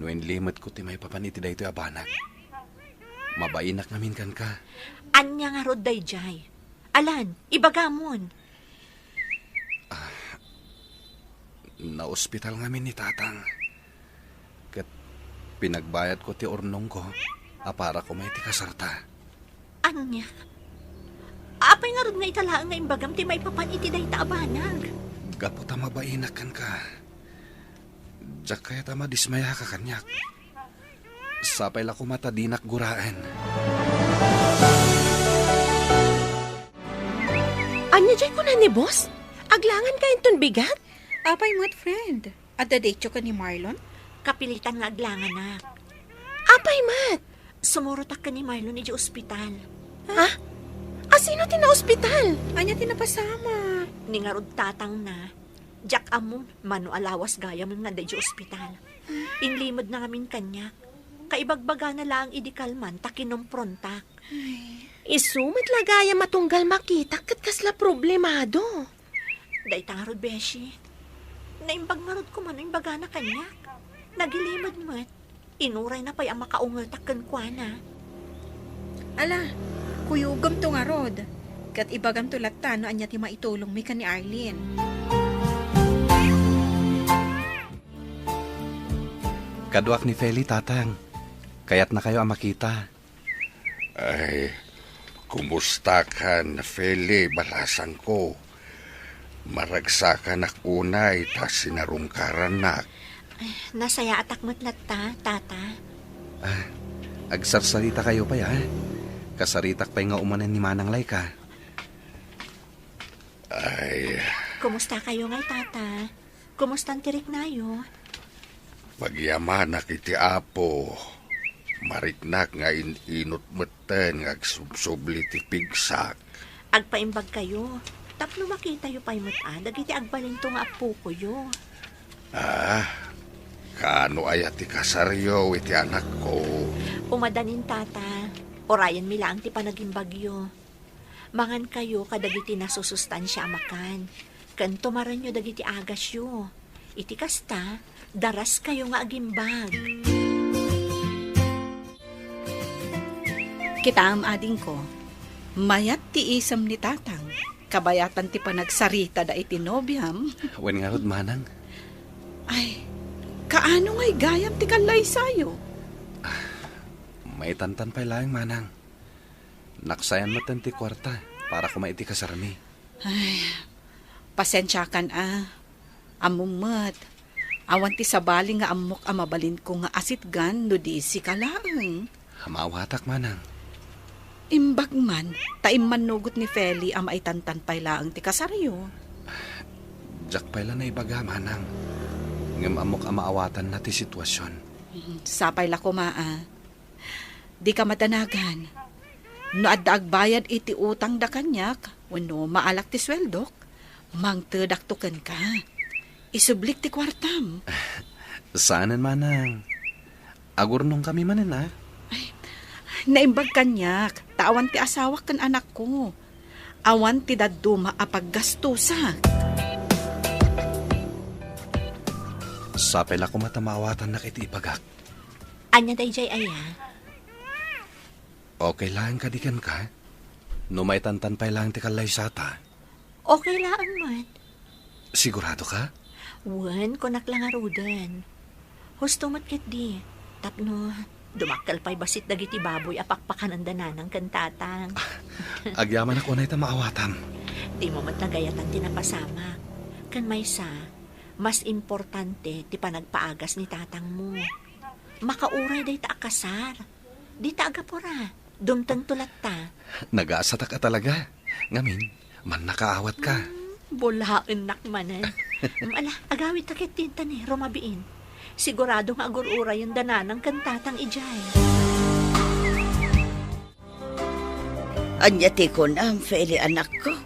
no inlimetko ti maipapan iti daytoy a banag. Mabainak ngamin kenka. Ania ngarud daydiay? Alan, ibagamon. Ah, naospital ngamin ni Tatang. Ket pinagbayadko ti urnongko a para koma iti kasarta. Ania? Apay ngarud nga ita laeng nga imbagam ti maipapan iti dayta a banag? Gapu ta mabainak kenka. Diak kayat a madismayaka kaniak. Sapay la koma ta dinak guraen. Ania diay kuna ni boss? Aglanganka inton bigat? Apay met, friend? Adda daytoy ken ni Marlon? Kapilitan nga aglanganak. Apay met? Sumurotak ken ni Marlon idiay ospital. Ha? Asino ti naospital? Ania ti napasamak? Ni ngarud tatangna. Diak ammo, mano a lawas gayam nga adda idiay ospital. Inlimedna ngamin kaniak. Kaibagbagana laeng idi kalman ta kinomprontak. Ay. Isu met la gayam a tunggal makitak ket kasla problemado. Dayta ngarud, beshi. Naimbag ngarud koma no imbagana kaniak. Nagilimed met. Inurayna pay a makaungetak kenkuana. Ala, kuyogem to ngarud. Ket ibagam to latta no ania ti maitulongmi ken ni Arlene. Kaduak ni Feli, Tatang. Kayatnakayo a makita. Ay, kumustakan, Feli, balasangko? Maragsakanak unay ta sinarungkarannak. Ay, nasayaatak met latta, Tata. Ah, agsarsaritakayo pay, a? Kasaritak pay nga umanen ni Manang Laika. Ay. Kumustakayo ngay, Tata? Kumustan ti riknayo? Pagyamanak iti Apo. Mariknak nga in-inut metten nga agsubsubli ti pigsak. Agpaimbagkayo, tapno makitayo pay met a dagiti agbalinto nga appokoyo. Ah, kaano aya ti kasaryo iti anakko? Umadanin, Tata. Urayenmi laeng ti panagimbagyo. Mangankayo kadagiti nasusustansia a makan, ken tumarenyo dagiti agasyo. Iti kasta, daraskayo nga agimbag. Kitaem, adingko, mayat ti isem ni Tatang, kabayatan ti panagsaritada iti nobiam. Wen ngarud, Manang. Ay, kaano ngay gayam ti kallaysayo? Maitantan pay laeng, Manang. Naksayan metten ti kuarta para koma iti kasarmi. Ay, pasensiakan a. Ammom met, awan ti sabali nga ammok a mabalinko nga asitgan no di sika laeng. Maawatak, manang. Imbag man, ta immannugot ni Feli a maitantan pay laeng ti kasaryo. Diak pay la naibaga, manang. Ngem ammok a maawatanna ti sitwasion. Mm, sapay la koma a. Dika madanagan. No adda agbayad iti utangda kaniak, wenno maalak ti sueldok, mangtedakto kenka. Isublik ti kuartam. Saanen, manang. Agurnongkami manen, a? Ay, naimbag kaniak, ta awan ti asawak ken anakko. Awan ti dadduma a paggastusak. Sapay la koma ta maawatannak iti ibagak. Ania daydiay aya? Okay laeng kadi kenka? No maitantan pay laeng ti kallaysata. Okay laeng met. Sigurado ka? Wen, kunak la ngaruden. Husto met ketdi, tapno dumakkel pay bassit dagiti baboy a pakpakananda nanang ken tatang. Agyamanak unay ta maawatam. Dimo met nagayatan ti napasamak. Ken maysa, mas importante ti panagpaagas ni tatangmo. Makauray dayta a kasar. Dita agapura. Dumtengto latta. Nagasatak a talaga. Ngamin, mannakaawat ka. Hmm, bulaennak manen. Ala, agawidta ketdi ta ni rumabiin. Sigurado nga agur-urayenda nanang ken tatang idiay. Ania ti kunam, Feli, anakko?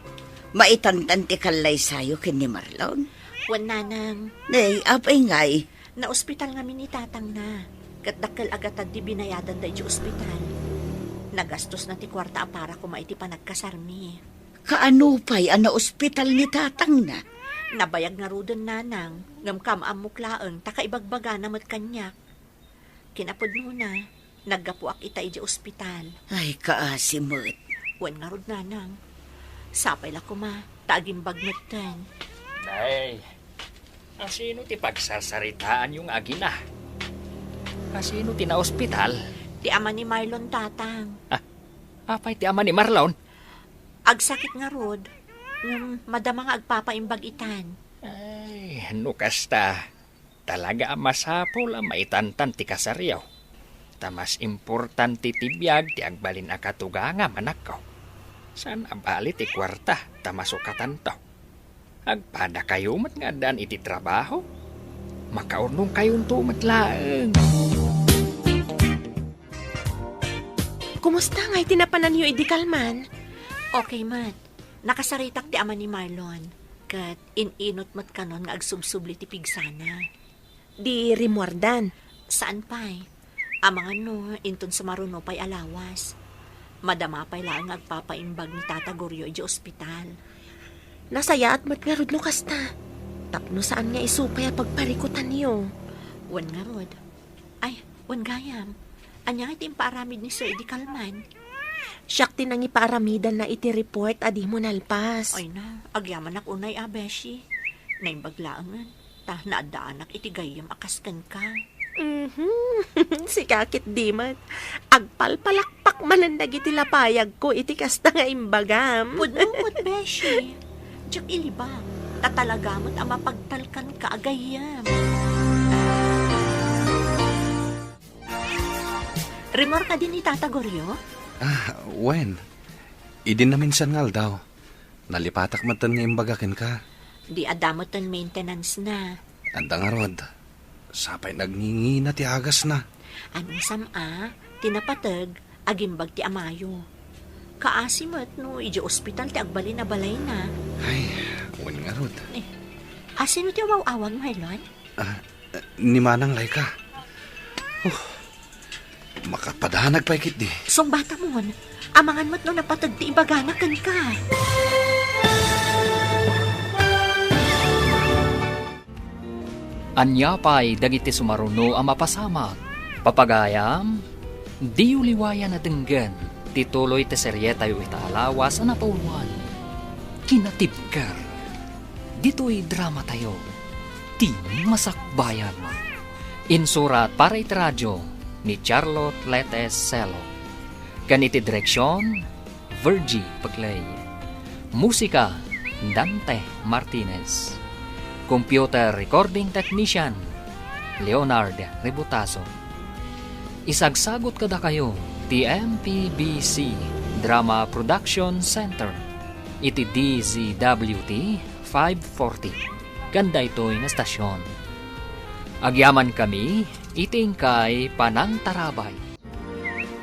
Maitantan ti kallaysayo ken ni Marlon? Wen, nanang. Nay, apay ngay? Naospital ngamin ni tatangna, ket dakkel a gatad ti binayadanda idiay ospital. Nagastosna ti kuarta a para koma iti panagkasarmi. Kaano pay a naospital ni tatangna? Nabayag ngaruden, nanang, ngem kaam-ammok laeng ta kaibagbagana met kaniak. Kinapudnona, naggapuak ita idiay ospital. Ay, kaasi met. Wen ngarud, nanang. Sapay la koma, ta agimbag metten. Nay, asino ti pagsarsaritaanyo nga agina? Asino ti naospital? Ti ama ni Marlon, tatang. Ah, apay ti ama ni Marlon? Agsakit ngarud, ngem madama nga agpapaimbag itan. Ay, no kasta, talaga a masapul a maitantan ti kasaryo. Ta mas importante ti biag ti agbalin a katugangam, anakko. Saan a bali ti kuarta ta masukatanto. Agpadakayo met nga addaan iti trabaho. Makaurnongkayonto met laeng. Kumusta ngay ti napananyo idi kalman? Okay met. Nakasaritak ti ama ni Marlon, ket in-inut met kanon nga agsubsubli ti pigsana. Di rimmuardan? Saan pay. Amangan no inton sumaruno pay a lawas. Madama pay laeng nga agpapaimbag ni Tata Goryo idiay ospital. Nasayaat met ngarud no kasta. Tapno saan nga isu pay a pagparikutanyo. Wen ngarud. Ay, wen gayam. Ania nga ti impaaramid ni Sir idi kalman? Siak ti nangipaaramidanna iti report a dimo nalpas. Ay na, agyamanak unay a, beshi. Naimbag laengen, ta naaddaanak iti gayyem a kas kenka. Mhm. Sika ketdi met. Agpalpalakpak manen dagiti lapayagko iti kasta nga imbagam. Pudno met, beshi. Diak ilibak, ta talaga met a mapagtalkanka a gayyem. Rimmuar kadi ni Tata Goryo? Ah, wen. Idi naminsan nga aldaw, nalipatak metten nga imbaga kenka. Di adda metten maintenance na. Adda ngarud. Sapay nagngingina ti agasna. Anusam a, ti napateg, agimbag ti amayo. Kaasi met no idiay ospital ti agbalin a balayna. Ay, wen ngarud. Eh, asino ti umaw-awag, Marlon? Ah, ni Manang Laika. Oh, makapadanag pay ketdi. Sungbatamon, amangan met no napateg ti ibagana kenka. Ania pay dagiti sumaruno a mapasamak? Papagayam, diyo liwayan a denggen ti tuloy ti serietayo ita a lawas a napauluan, Kinatibker. Ditoy dramatayo, Ti Masakbayan. Insurat para iti radio ni Charlotte Letes Celo. Ken iti direksion, Virgie Peclay. Musika, Dante Martinez. Computer Recording Technician, Leonard Rebutaso. Isagsagot kadakayo ti M P B C Drama Production Center iti D Z W T five forty ken daytoy nga stasyon. Agyamankami iti inkay panangtarabay.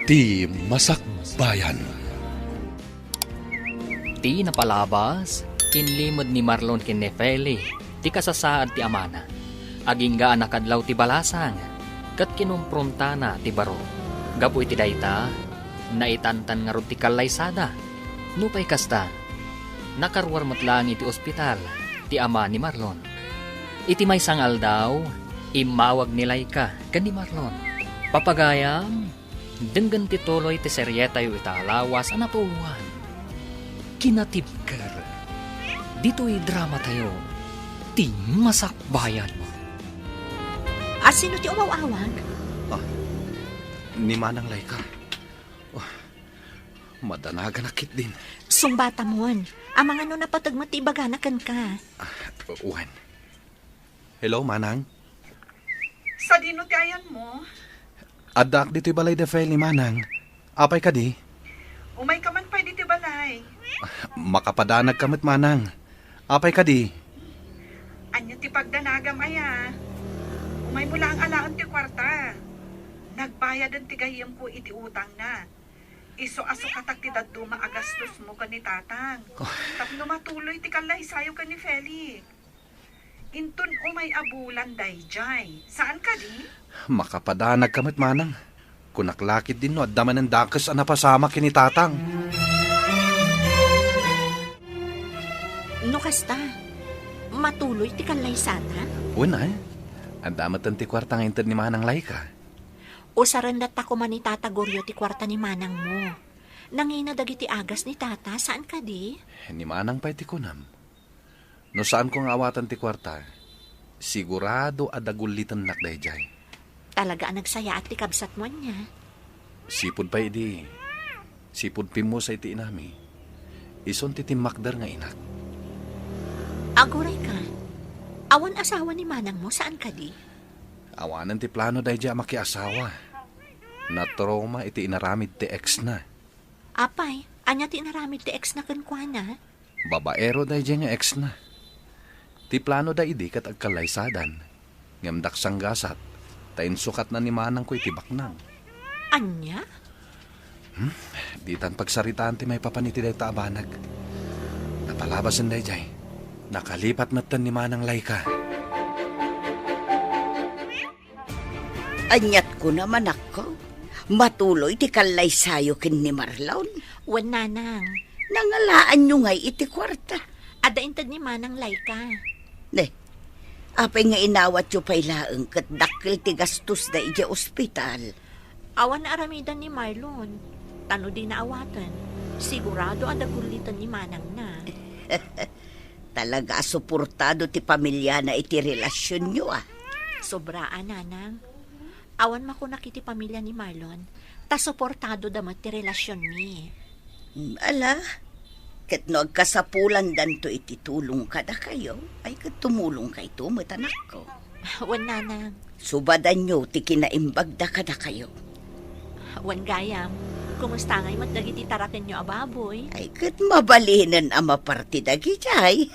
Ti Masakbayan. Ti napalabas, inlimed ni Marlon ken ni Feli ti kasasaad ti amana. Agingga a nakadlaw ti balasang, ket kinumpruntana ti baro. Gapu iti dayta, naitantan ngarud ti kallaysada. Nupay kasta, nakaruar met laeng iti ospital ti ama ni Marlon. Iti maysa nga aldaw, immawag ni Laika ken ni Marlon. Papagayam, denggen ti tuloy ti serietayo ita a lawas a napuowan. Kinatibker. Ditoy dramatayo, Ti Masakbayan. A, sino ti umaw-awag? Ah, ni Manang Laika. Oh, madanaganak ketdin. Sungbatamon. Amangan no napateg met ti ibagana kenka. Ah, wen. Hello, Manang. Sadino ti ayanmo? Addaak ditoy balay da Feli, Manang. Apay kadi? Umayka man pay ditoy balay. Makapadanagka met, Manang. Apay kadi? Ania ti pagdanagam aya? Umaymo laeng alaen ti kuarta. Nagbayaden ti gayyemko iti utangna. Isu a sukatak ti dadduma a gastosmo ken ni Tatang. Oh. Tapno matuloy ti kallaysayo ken ni Feli. Inton umay a bulan daydiay. Saan kadi? Makapadanagka met, Manang. Kunak la ketdin no adda manen dakes a napasamak ken ni Tatang. No kasta, matuloy ti kallaysata? Wen, ay. Adda met ti kuarta nga inted ni Manang Laika. Usaren latta koma ni Tata Goryo ti kuarta ni manangmo. Nangina dagiti agas ni Tata, saan kadi? Ni Manang pay ti kunam. No saanko nga awatan ti kuarta, sigurado a dagullitennak daydiay. Talaga a nagsayaat ti kabsatmo ania? Sipud pay idi, sipud pimmusa iti inami, isun ti timmakder nga inak. Aguray ka, awan asawa ni manangmo, saan kadi? Awanen ti plano daydiay a makiasawa. Natrauma iti inaramid ti ex-na. Apay, ania ti inaramid ti ex-na kenkuana? Babaero daydiay nga ex-na. Ti planoda idi ket agkallaysadan, ngem daksanggasat, ta insukatna ni manangko iti baknang. Ania? Hmm? Ditan pagsaritaan ti maipapan iti dayta a banag. Napalabasen daydiay. Nakalipat metten ni Manang Laika. Aniat kuna, manakko? Matuloy ti kallaysayo ken ni Marlon? Wen, nanang. Nangalaanyo ngay iti kuarta? Adda inted ni Manang Laika. Ne, apay nga inawatyo pay laeng ket dakkel ti gastosda idiay ospital? Awan aramiden ni Marlon. Ta no dina awaten, sigurado a dagulliten ni manangna. Talaga a suportado ti pamiliana iti relasionyo, a. Sobra a, nanang. Awan makunak iti pamilia ni Marlon, ta suportadoda met ti relasionmi. Mm, ala, ket no agkasapulandanto iti tulong kadakayo, ay ket tumulongkayto met, anakko. Wen, nanang. Subadanyo ti kinaimbagda kadakayo. Wen gayam, kumusta ngay met dagiti tarakenyo a baboy? Ay, ket mabalinen a maparti dagidiay.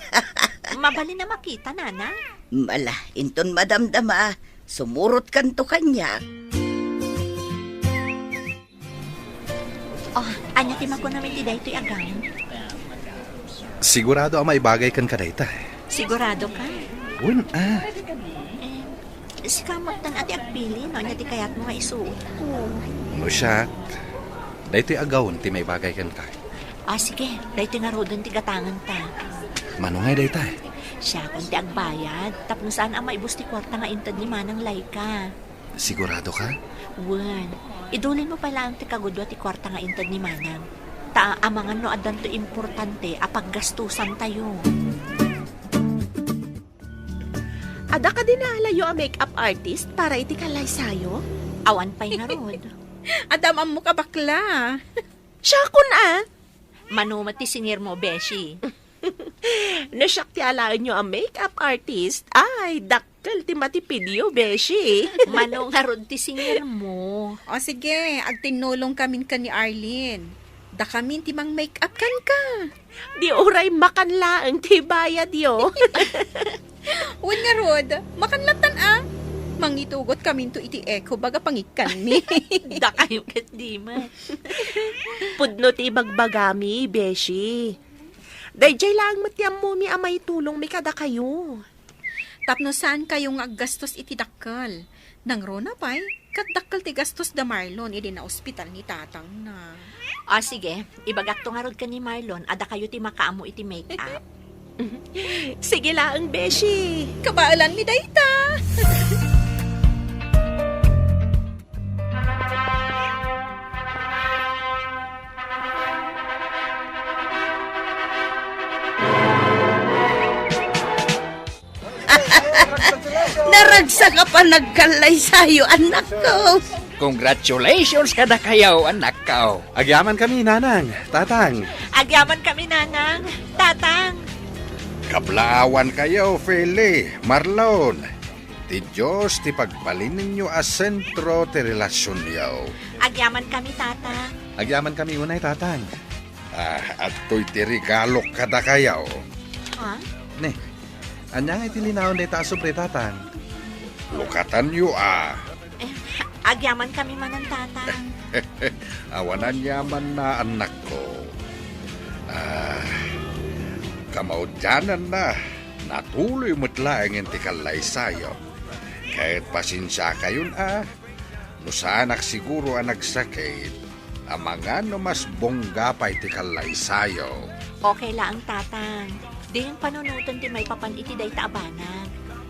Mabalin a makita, nanang. Ala, inton madamdama, sumurotkanto kaniak. Oh, ania ti makunam iti daytoy a gown? Sigurado a maibagay kenka dayta. Sigurado ka? Wen, a. Eh, sika met a ti agpili no ania ti kayatmo nga isuotko. No siak, daytoy a gown ti maibagay kenka. Ah, sige, daytoy ngaruden ti gatangenta. Mano ngay dayta? Siakon ti agbayad, tapno saan a maibus ti kuarta nga inted ni Manang Laika. Sigurado ka? Wen, idulinmo pay laeng ti kagudua ti kuarta nga inted ni Manang. Ta amangan no addanto importante a paggastusantayo. Adda kadi naalayo a makeup artist para iti kallaysayo? Awan pay ngarud. Adda am-ammok a bakla. Siakon a. Mano met ti singirmo, beshi? No siak ti alaenyo a makeup artist, ay, dakkel ti matipidyo, beshi. Mano ngarud ti singirmo? O sige, agtinnulongkamin ken ni Arlene. Dakamin ti mang-makeup kenka. Di uray makan laeng ti bayadyo. Wen ngarud, makan lattan a. Mangitugotkaminto iti eco baga pangikkanmi. Dakayo ket di met. Pudno ti ibagbagami, beshi. Daydiay laeng met ti ammomi a maitulongmi kadakayo. Tapno saankayo nga aggastos iti dakkel. Nangruna pay, ket dakkel ti gastos da Marlon idi naospital ni tatangna. O, sige. Ibagakto ngarud ken ni Marlon a dakayo ti makaammo iti make-up. Sige laeng, beshi. Kabaelanmi dayta. Naragsak a panagkallaysayo, annakko. Congratulations kadakayo, annakko. Agyamankami, nanang, tatang. Agyamankami, nanang, tatang. Kablaawankayo, Feli, Marlon. Ti Dios ti pagbalinenyo a sentro ti relasionyo. Agyamankami, tatang. Agyamankami unay, tatang. Ah, adtoy ti regalok kadakayo. Ha? Ne, ania ngay ti linaon dayta a sobre, tatang? Lukatanyo a. Eh, agyamankami manen, tatang. Awan aniamanna, annakko. Ah, kamaudiananna, natuloy met laengen ti kallaysayo. Ket pasensiakayon a, no saanak siguro a nagsakit, amangan no mas bongga pay ti kallaysayo. Okay laeng, tatang. Diyon panunoten ti maipapan iti dayta a banag.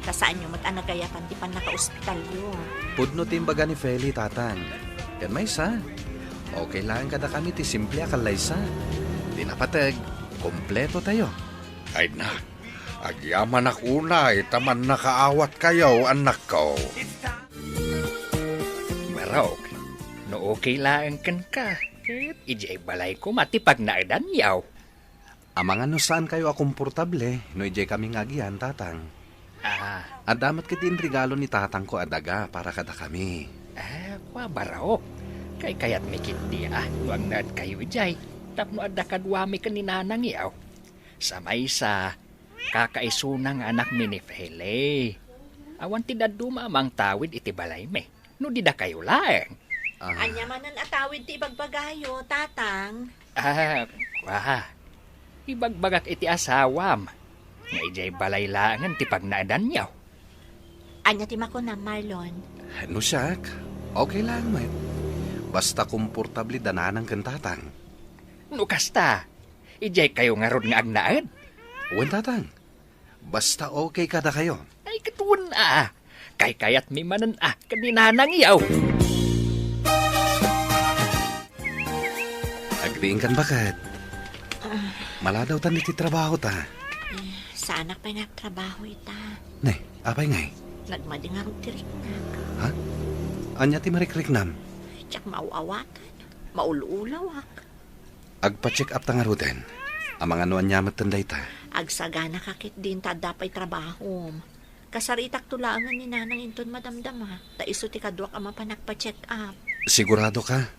Ta saanyo met a nagayatan ti pannakaospitalyo. Pudno ti imbaga ni Feli, tatang. Ken maysa, okay laeng kadakami ti simple a kallaysa. Ti napateg, kompletotayo. Ay na, agyamanak unay ta mannakaawatkayo, annakko. Barok, no okay laeng kenka, ket idiay balay koma ti pagnaedanyo. Amangan no saankayo a komportable no idiay kami nga agian, tatang. Ah. Adda met ket inregalo ni tatangko a daga para kadakami. Ah, kua, barok. Kaykayatmi ketdi a no agnaedkayo idiay tapno adda kaduami ken ni nanangyo. Sa maysa, kakaisuna nga anakmi ni Feli. Awan ti dadduma a mangtawid iti balaymi no di dakayo laeng. Ah. Ania manen a tawid ti ibagbagayo, tatang? Ah, kua. Ibagbagak iti asawam nga idiay balay laengen ti pagnaedanyo. Ania ti makunam, Marlon? No siak, okay laeng met. Basta komportable da nanang ken tatang. No kasta, idiay kayo ngarud nga agnaed? Wen, tatang. Basta okay kadakayo. Ay, ket wen a. Kaykayatmi manen a ken ni nanangyo. Agriingkan, baket. Ah. Maladawtan iti trabahota. Eh, saanak pay nga agtrabaho ita. Ne, apay ngay? Nagmadi ngarud ti riknak. Ha? Ania ti marikriknam? Diak maaw-awatan. Maul-ulawak. Agpa-check up ta ngaruden. Amangan no ania metten dayta. Agsaganaka ketdin ta adda pay trabahom. Kasaritakto laengen ni nanang inton madamdama, ta isu ti kaduak a mapan agpa-check up. Sigurado ka?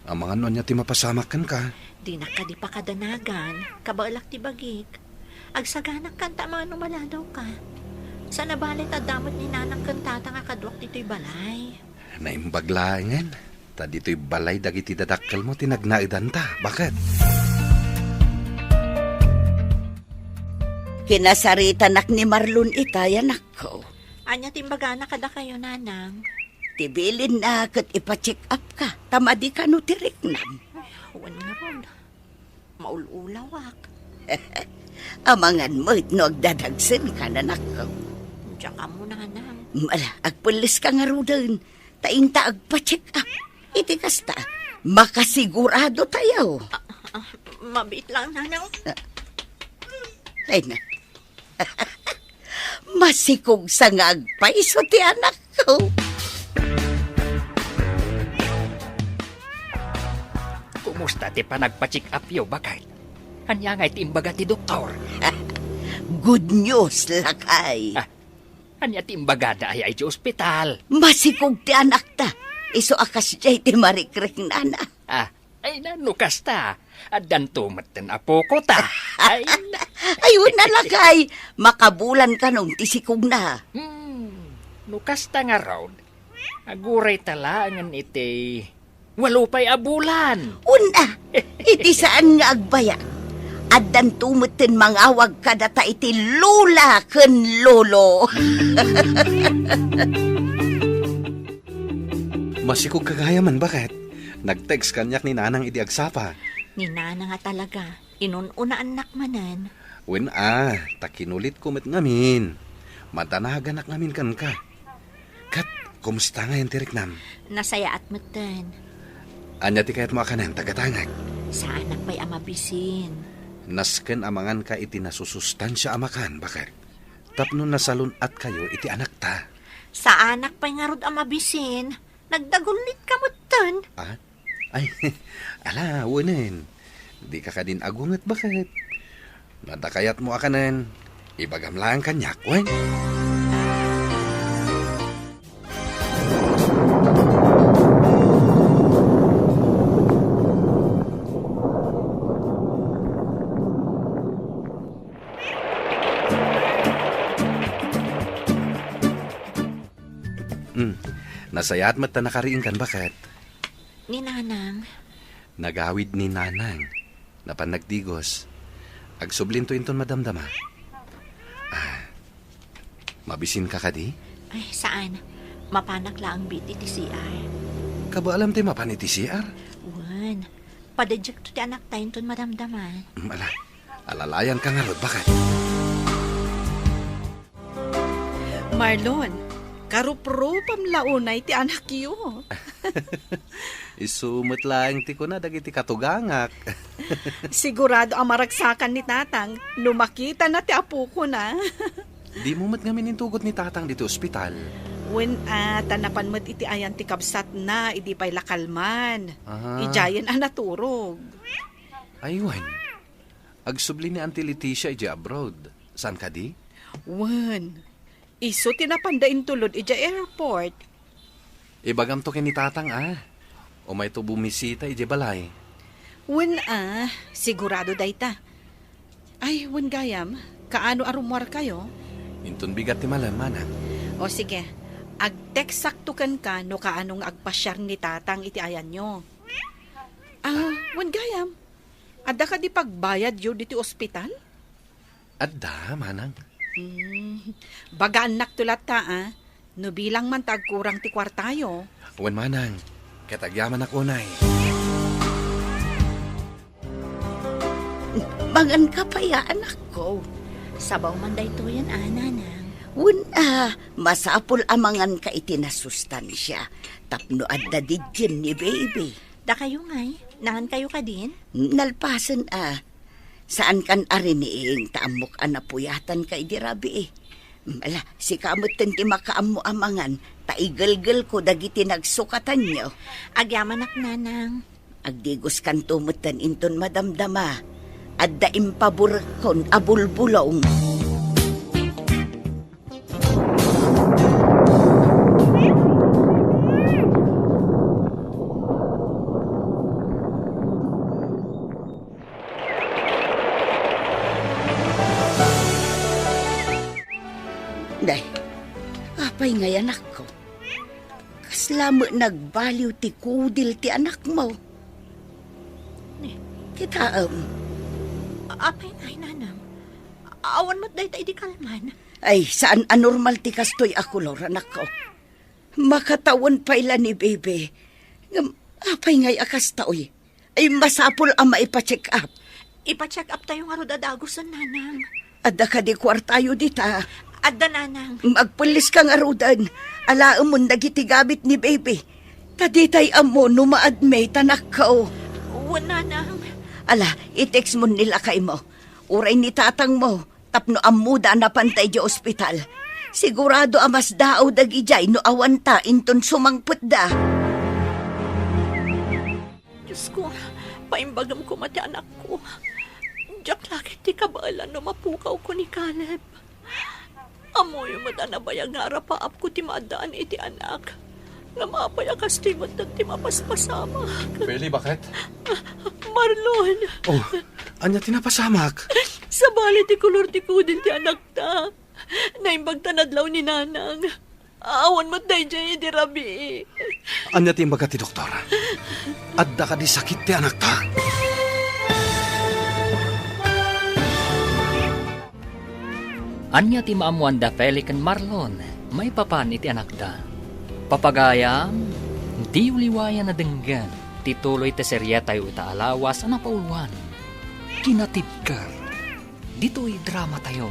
Amangan no ania ti mapasamak kenka. Dinak kadi pakadanagan, kabaelak ti bagik. Agsaganak kanta amangan no maladawka. Saan a bale ta adda met ni nanang ken tatang a kaduak ditoy balay. Naimbag laengen, ta ditoy balay dagiti dadakkelmo ti nagnaedanta, baket. Kinasaritanak ni Marlon itay, anakko. Ania ti imbagana kadakayo, nanang? Ti bilinna ket ipa-check up ka, ta madi kano ti riknam. Wen ngarud. Maul-ulawak. Amangan met no agdadagsenka, anakko. Diak ammo, nanang. Ala, agpelleska ngaruden, ta inta agpa-check up. Iti kasta, makasigurado tayo. Ah, ah, mabiit lang, nanang. Ay na. Masikog sa nga agpayso ti anakko. Kumusta ti panagpa-check up yo, baket? Ania ngay ti imbaga ti doktor? Good news, lakay. Ah, ania ti imbagada ay, ay, ti ospital? Masikog ti anakta. Isu a kasdiay ti marikriknana. Ah, ay, na, no kasta, addanto metten a pukota. Ay, na. Ay, una, lakay. Makabulan kanon ti sikogna. Hmm, no kasta ngarud, aguray ta laengen iti walo pay a bulan. Una, iti saan nga agbayag, addanto metten mangawag kadata iti lola ken lolo. Masikog ka gayamen, baket? Nag-text kaniak ni Nanang idi agsapa. Ni Nanang a talaga. Inun-unaannak manen. Wen a, ta kinulitko met ngamin. Madanaganak ngamin kenka. Ket, kumusta ngayen ti riknam? Nasayaat metten. Ania ti kayatmo a kanen, tagatangek? Saanak pay a mabisin. Nasken a manganka iti nasusustansia a makan, baket? Tapno nasalun-atkayo iti anakta. Saanak pay ngarud a mabisin. Nagdagullitka metten. Ah? Ay, ala, wenen. Dika kadin agunget, baket? No adda kayatmo a kanen, ibagam laeng kaniak, wen? Hmm, nasayaat met ta nakariingkan, baket? Ni Nanang. Nagawid ni Nanang. Napan nagdigos. Agsublinto inton madamdama. Ah, mabisinka kadi? Ay, saan. Mapanak laeng bi iti C R. Kabaelam ti mapan iti C R? Wen. Padediekto ti anakta inton madamdama. Mm, ala. Alalayanka ngarud, baket? Marlon, karuprupam la unay ti anakyo. Isu met laeng ti kuna dagiti katugangak. Sigurado a maragsakan ni Tatang no makitana ti apokona. Dimo met ngamin intugot ni Tatang ditoy ospital? Wen a, ta napan met iti ayan ti kabsatna idi pay la kalman. Ah. Idiayen a naturog. Ay, wen. Agsubli ni Auntie Leticia idiay abroad. Saan kadi? Wen. Isu ti napanda intulod idiay airport. Ibagamto ken ni Tatang, a. Umayto bumisita idiay balay. Wen a, sigurado dayta. Ay, wen gayam, kaano a rummuarkayo? Inton bigat ti malem, manang. O sige, agteksakto kenka no kaano nga agpasiar ni Tatang iti ayanyo. Ah, wen gayam, adda kadi pagbayadyo ditoy ospital? Adda, manang. Hmm, bagaannakto latta, a. No bilang man ta agkurang ti kuartayo. Wen, manang, ket agyamanak unay. Manganka pay a, anakko. Sabaw man daytoyen a, nanang. Wen a, masapul a manganka iti nasustansia tapno adda didin ni baby. Dakayo ngay, nangankayo kadin? Nalpasen a. Saankan a riniing ta ammok a napuyatanka idi rabii. Ala, sika metten ti makaammo a mangan, ta igelgelko dagiti nagsukatanyo. Agyamanak, nanang. Agdigoskanto metten inton madamdama. Adda impaburekkon a bulbulong. Day, apay ngay, anakko? Kasla met nagbaliw ti kudil ti anakmo. Ni? Kitaem. Apay ngay, nanang? Awan met dayta idi kalman. Ay, saan a normal ti kastoy a kolor, anakko. Makatawen pay la ni baby. Ngem, apay ngay a kasta, uy? Ay, masapul a maipa-check up. Ipa-check up tayo ngarud a dagusen, nanang. Adda kadi kuartayo dita? Adda, nanang. Agpelleska ngaruden. Alaemon dagiti gamit ni baby. Ta ditay ammo no ma-admit, anakko. Wen, nanang. Ala, i-text mon ni lakaymo. Uray ni tatangmo. Tapno ammoda a napanta idiay ospital, sigurado a masdaaw dagidiay no awanta inton sumangpetda. Diosko, paimbagam koma ti anakko. Diak la ket ti kabaelan no mapukawko ni Caleb. Ammoyo met a nabayag nga arapaapko ti maaddaan iti anak. Ngem apay a kastoy met ti mapaspasamak? Feli, bakit? Marlon! Oh, ania ti napasamak? Sabali ti kolor ti kudil ti anakta. Naimbag ta nadlaw ni Nanang. Awan met daydiay idi rabii. Ania ti imbaga ti doktor? Adda kadi sakit ti anakta? Ania ti maammoanda Feli ken Marlon maipapan iti anakda? Papagayam, diyo liwayan a denggen ti tuloy ti serietayo ita a lawas a napauluan, Kinatibker. Ditoy dramatayo,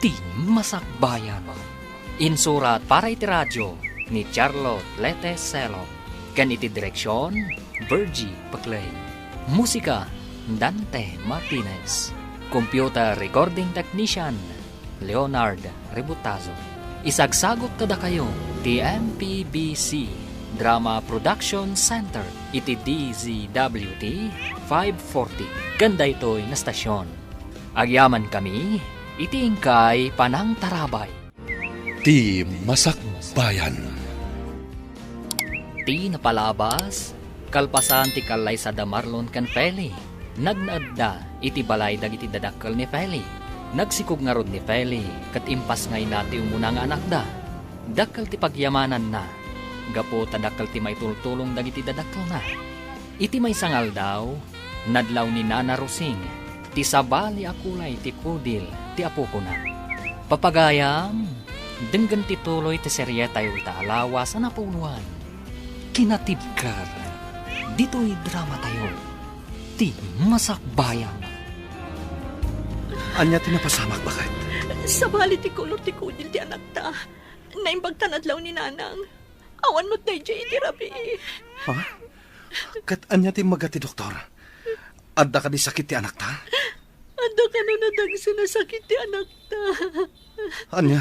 Ti Masakbayan. Insurat para iti radio ni Charlotte Lete Celo, ken iti direksion, Virgie Paclay. Musika, Dante Martinez. Computer recording technician, Leonard Rebutazo. Isagsagut kadakayo ti M P B C Drama Production Center iti D Z W T five forty ken daytoy nga stasyon. Agyamankami iti inkay panangtarabay. Ti Masakbayan. Ti napalabas, kalpasan ti kallaysada Marlon ken Feli, nagnaedda iti balay dagiti dadakkel ni Feli. Nagsikog ngarud ni Feli ket impasngayna ti umuna nga anakda. Dakkel ti pagyamananna, gapu ta dakkel ti maitultulong dagiti dadakkelna. Iti maysa nga aldaw, nadlaw ni Nana Rosing ti sabali a kulay ti kudil ti apokona. Papagayam, denggen ti tuloy ti serietayo ita a lawas a napauluan, Kinatibker. Ditoy dramatayo, Ti Masakbayan. Ania ti napasamak, baket? Sabali ti kolor ti kudil ti anakta. Naimbag ta nadlaw ni Nanang. Awan met daydiay iti rabii. Ha? Ket ania ti imbaga ti doktor? Adda kadi sakit ti anakta? Adda kano nadagsen a sakit ti anakta. Ania?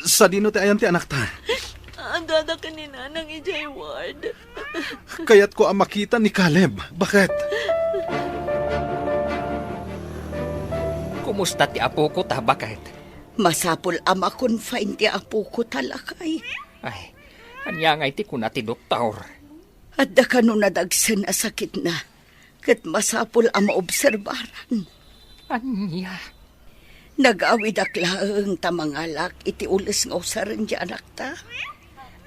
Sadino ti ayan ti anakta? Addada ken ni Nanang idiay ward. Kayatko a makita ni Caleb. Baket? Kumusta ti apokota, baket? Masapul a ma-confine ti apokota, lakay. Ay, ania ngay ti kuna ti doktor? Adda kano nadagsen a sakitna, ket masapul a maobserbaran. Ania? Nagawidak laeng ta mangalak iti ules nga usaren ti anakta.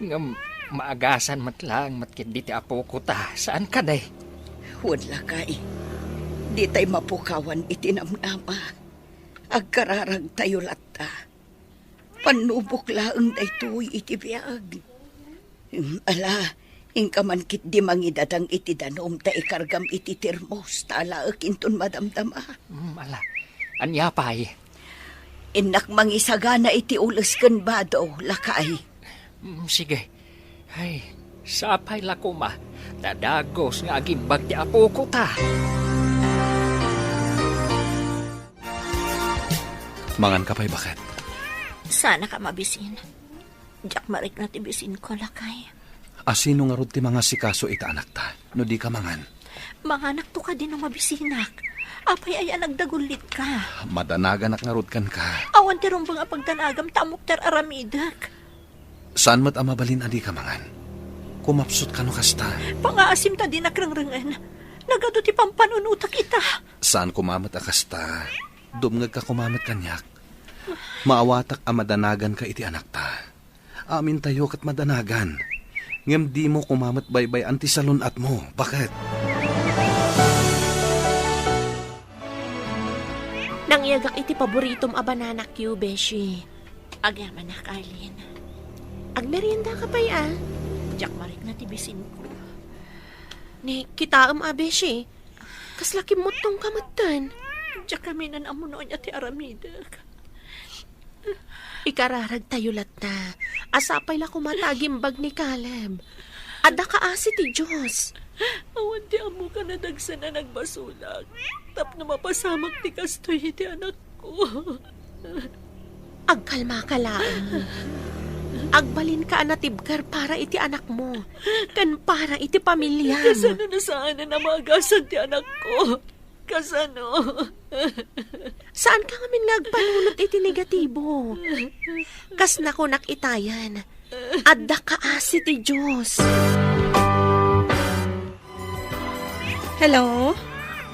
Ngem maagasan met laeng met ketdi ti apokota, saan kadi? Wen, lakay, ditay mapukawan iti namnama. Agkararagtayo latta. Pannubok laeng daytoy iti biag. Ala, inka man ketdi mangidadang iti danum ta ikargam iti termos ta alaek inton madamdama. Mm, ala, ania pay? Innak mangisagana iti ules ken bado, lakay. Mm, sige. Ay, sapay la koma ta dagus nga agimbag ti apokota. Manganka pay, baket? Saanka mabisin. Diak marikna ti bisinko, lakay. A, sino ngarud ti mangasikaso ita anakta no dika mangan? Manganakto kadi no mabisinak. Apay aya nagdagullitka? Madanaganak ngarud kenka. Awan ti rumbeng a pagdanagam ta ammok ti ar-aramidek. Saan met a mabalin a dika mangan? Kumapsutka no kasta. Pangaasim ta dinak rengrengen. Nagadu ti pampanunotak ita. Saan koma met a kasta. Dumngegka koma met kaniak. Maawatak a madanaganka iti anakta. Amintayo ket madanagan. Ngem dimo koma met baybay-an ti salun-atmo. Baket? Nangyegak iti paboritom a banana cue, beshi. Agyamanak, Arlene. Agmeriendaka pay, a? Diak marikna ti bisinko. Ni, kitaem a, beshi. Kasla kimmuttongka metten. Diak kami nan ammo no ania ti aramidek. Ikararagtayo latta. A, sapay la koma ta agimbag ni Caleb. Adda kaasi ti Dios. Awan ti ammoka nadagsen a nagbasolak tapno mapasamak ti kastoy iti anakko. Agkalmaka laeng. Agbalinka a natibker para iti anakmo ken para iti pamiliam. Kasano no saanen a maagasan ti anakko? Kasano? Saanka ngamin nga agpanunot iti negatibo. Kas nakunak itayan, adda kaasi ti Dios. Hello?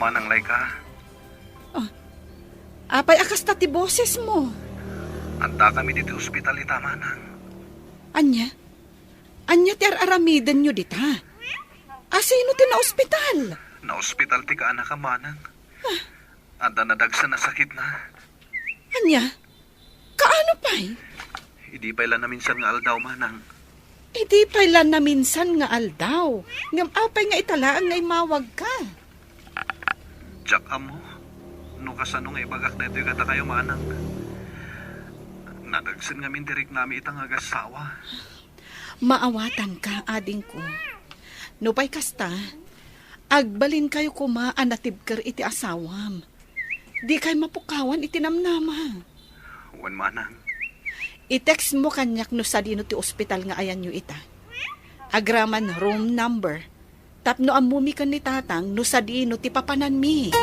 Manang Laika? Oh, apay a kasta ti boses mo? Adda kami diti ospital ita, Manang. Ania? Ania ti ar-aramidenyo dita? Asino ti naospital? Naospital ti kaanak a Manang. Ah. Adda nadagsen a sakitna. Ania? Kaano pay? Idi pay la naminsan nga aldaw, Manang. Idi pay la naminsan nga aldaw? Ngem apay nga ita laeng nga immawagka? Diak ammo no kasano nga ibagak daytoy kadakayo, Manang. Nadagsen ngamin ti riknami ita nga agassawa. Maawatanka, adingko. Nupay kasta, agbalinkayo koma a natibker iti asawam. Dikay mapukawan iti namnama. Wen, Manang. I-text mo kaniak no sadino ti ospital nga ayanyo ita. Agraman room number. Tapno ammomi ken ni Tatang no sadino ti papananmi.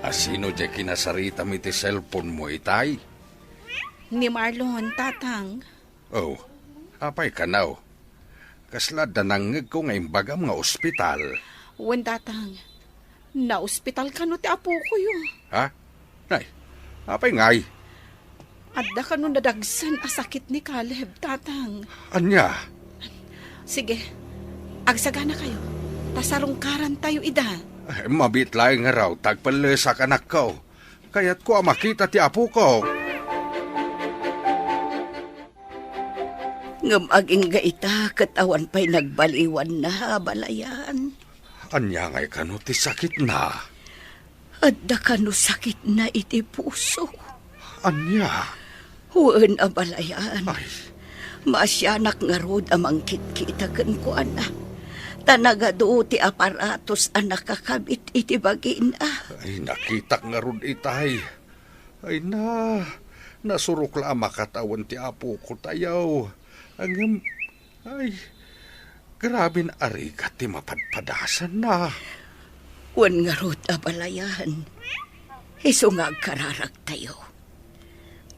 Asino diay kinasaritam iti cellphone mo, itay? Ni Marlon, Tatang. Oh, apay kano? Kasla adda nangngegko nga imbagam nga ospital. Wen, Tatang. Naospital kano ti apokoyo. Ha? Nay, apay ngay? Adda kano nadagsen a sakit ni Caleb, Tatang. Ania? Sige, agsaganakayo. Ta sarungkarantayo ida. Ay, mabiit laeng ngarud ta agpellesak, anakko. Kayatko a makita ti apoko. Ngem agingga ita ket awan pay nagbaliwanna, abalayan. Ania ngay kano ti sakitna? Adda kano sakitna iti puso. Ania? Wen, abalayan. Ay. Maasianak ngarud a mangkitkita kenkuana. Ta nagadu ti aparatos a nakakabit iti bagina. Ay, nakitak ngarud itay. Ay na, nasurok la a makatawen ti apokotayo. Ngem, ay, graben a rigat ti mapadpadasanna. Wen ngarud, abalayan, isu nga agkararagtayo.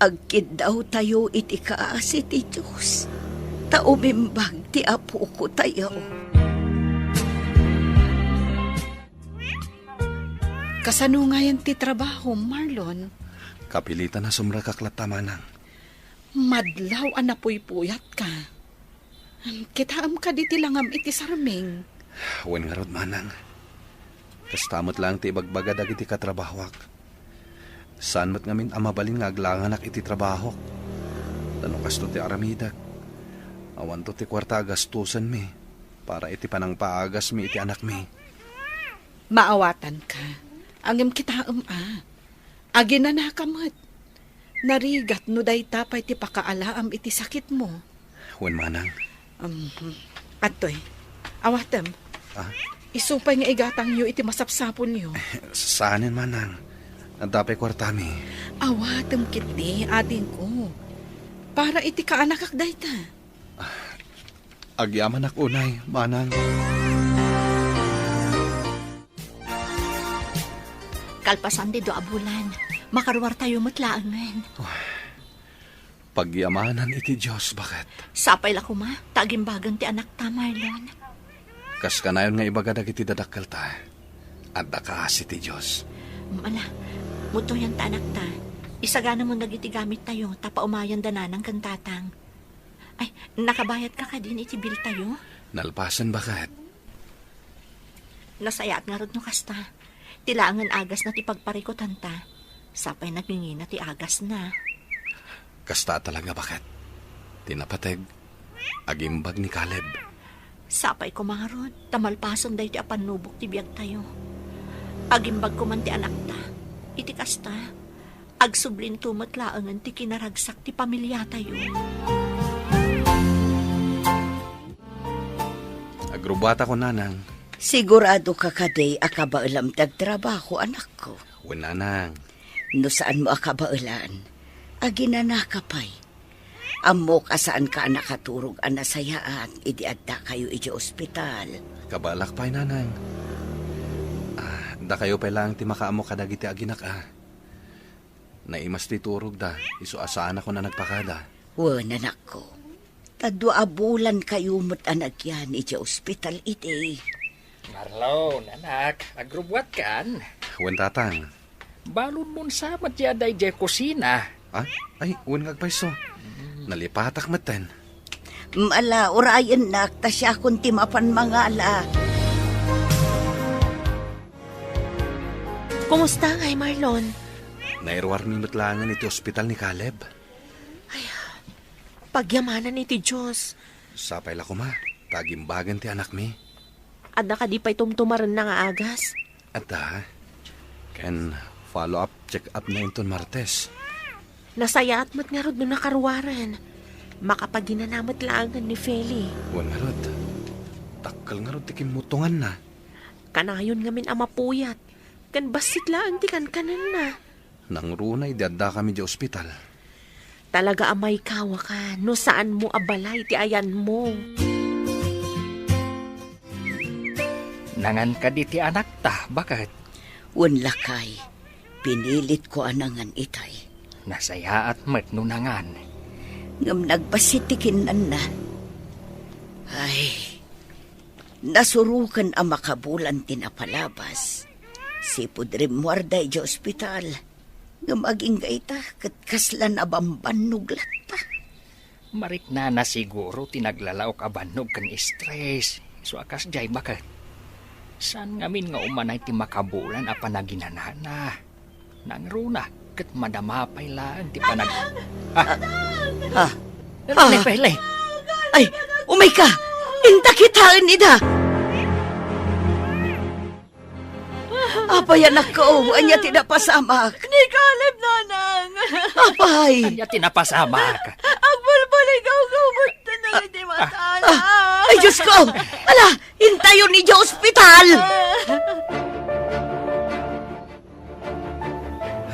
Agkiddawtayo iti kaasi ti Dios, ta umimbag ti apokotayo. Kasano ngayen ti trabahom, Marlon? Kapilitan a sumrekak latta, Manang. Madlaw a napuypuyatka. Kitaem kadi ti langam iti sarming? Wen ngarud, Manang. Kasta met laeng ti ibagbaga dagiti katrabahoak. Saan met ngamin a mabalin nga aglanganak iti trabahok. Ta no kasto ti aramidek, awanto ti kuarta a gastosenmi para iti panangpaagasmi iti anakmi. Maawatanka. Ngem kitaem a, aginanaka met. Narigat no dayta pay ti pakaalaam iti sakitmo. Wen, Manang. Um, adtoy. Awatem. Ah? Isu pay nga igatangyo iti masapsapulyo. Saanen, Manang. Adda pay kuartami. Awatem ketdi, adingko. Para iti kaanakak dayta. Agyamanak unay, Manang. Kalpasan ti dua a bulan, makaruartayo met laengen. Pagyamanan iti Dios, baket. Sapay la koma, ta agimbagen ti anakta, Marlon. Kas kanayon nga ibaga dagiti dadakkelta, adda kaasi ti Dios. Ala, mutoyan ta, anakta. Isaganamon dagiti gamittayo, ta paumayen da nanang ken tatang. Ay, nakabayadka kadin iti biltayo? Nalpasen, baket. Nasayaat ngarud no kasta. Ti laengen agasna ti pagparikutanta. Sapay nagingina ti agasna. Kasta talaga, baket. Ti napateg, agimbag ni Caleb. Sapay koma ngarud, ta malpasen daytoy a pannubok ti biagtayo. Agimbag koman ti anakta. Iti kasta, agsublinto met laengen ti kinaragsak ti pamiliatayo. Agrubbuatako, Nanang. Siguradoka kadi a kabaelam ti agtrabaho, anakko? Wen, Nanang. No saanmo a kabaelan, aginanaka pay. Ammok a saanka a nakaturog a nasayaat idi addakayo idiay ospital. Kabaelak pay, Nanang. Dakayo pay laeng ti makaammo kadagiti aginak a. Naimas ti turogda, isu a saanakon a nagpakada. Wen, anakko. Ta dua a bulankayo met a nagyan idiay ospital idi. Marlon, anak, agrubbuatkan? Wen, tatang. Balonmon sa met diay adda idiay kusina. Ah? Ay, wen nga agpayso. Nalipatak metten. Ala, urayennak, ta siakon ti mapan mangala. Kumusta ngay, Marlon? Nairuarmi met laengen iti ospital ni Caleb. Ay, pagyamanan iti Dios. Sapay la koma, ta agimbagen ti anakmi. Adda kadi pay tumtumarenna nga agas? Adda. Ken follow-up check-up na inton Martes. Nasayaat met ngarud no nakaruaren. Makapaginana met laengen ni Feli. Wen ngarud. Dakkel ngarud ti kimmuttonganna. Kanayon ngamin a mapuyat. Ken bassit laeng ti kankanenna. Nangruna idi addakami idiay ospital. Talaga a maikawaka no saanmo a balay ti ayanmo. Nangan kadi ti anakta, baket? Wen, lakay, pinilitko a nangan itay. Nasayaat met no nangan. Ngem nagbassit ti kinnanna. Ay, nasuroken a makabulan ti napalabas. Sipud rimmuarda idiay ospital. Ngem agingga ita, ket kasla nabambannog latta. Mariknana siguro ti naglalaok a bannog ken stress. Isu a kasdiay, baket? Saan ngamin nga umanay ti makabulan a panaginanana. Nangruna, ket madama pay laeng ti panag-, ah! Ah! Ano ni Pele? Ay, umayka! Inta kitaen ida! Apay, anakko, ania ti napasamak? Ni Caleb, nanang. Apay? Ania ti napasamak? Agbulbuligaw-gaw met dagiti matana. Ah, ay, Diosko! Ala, intayon idiay ospital!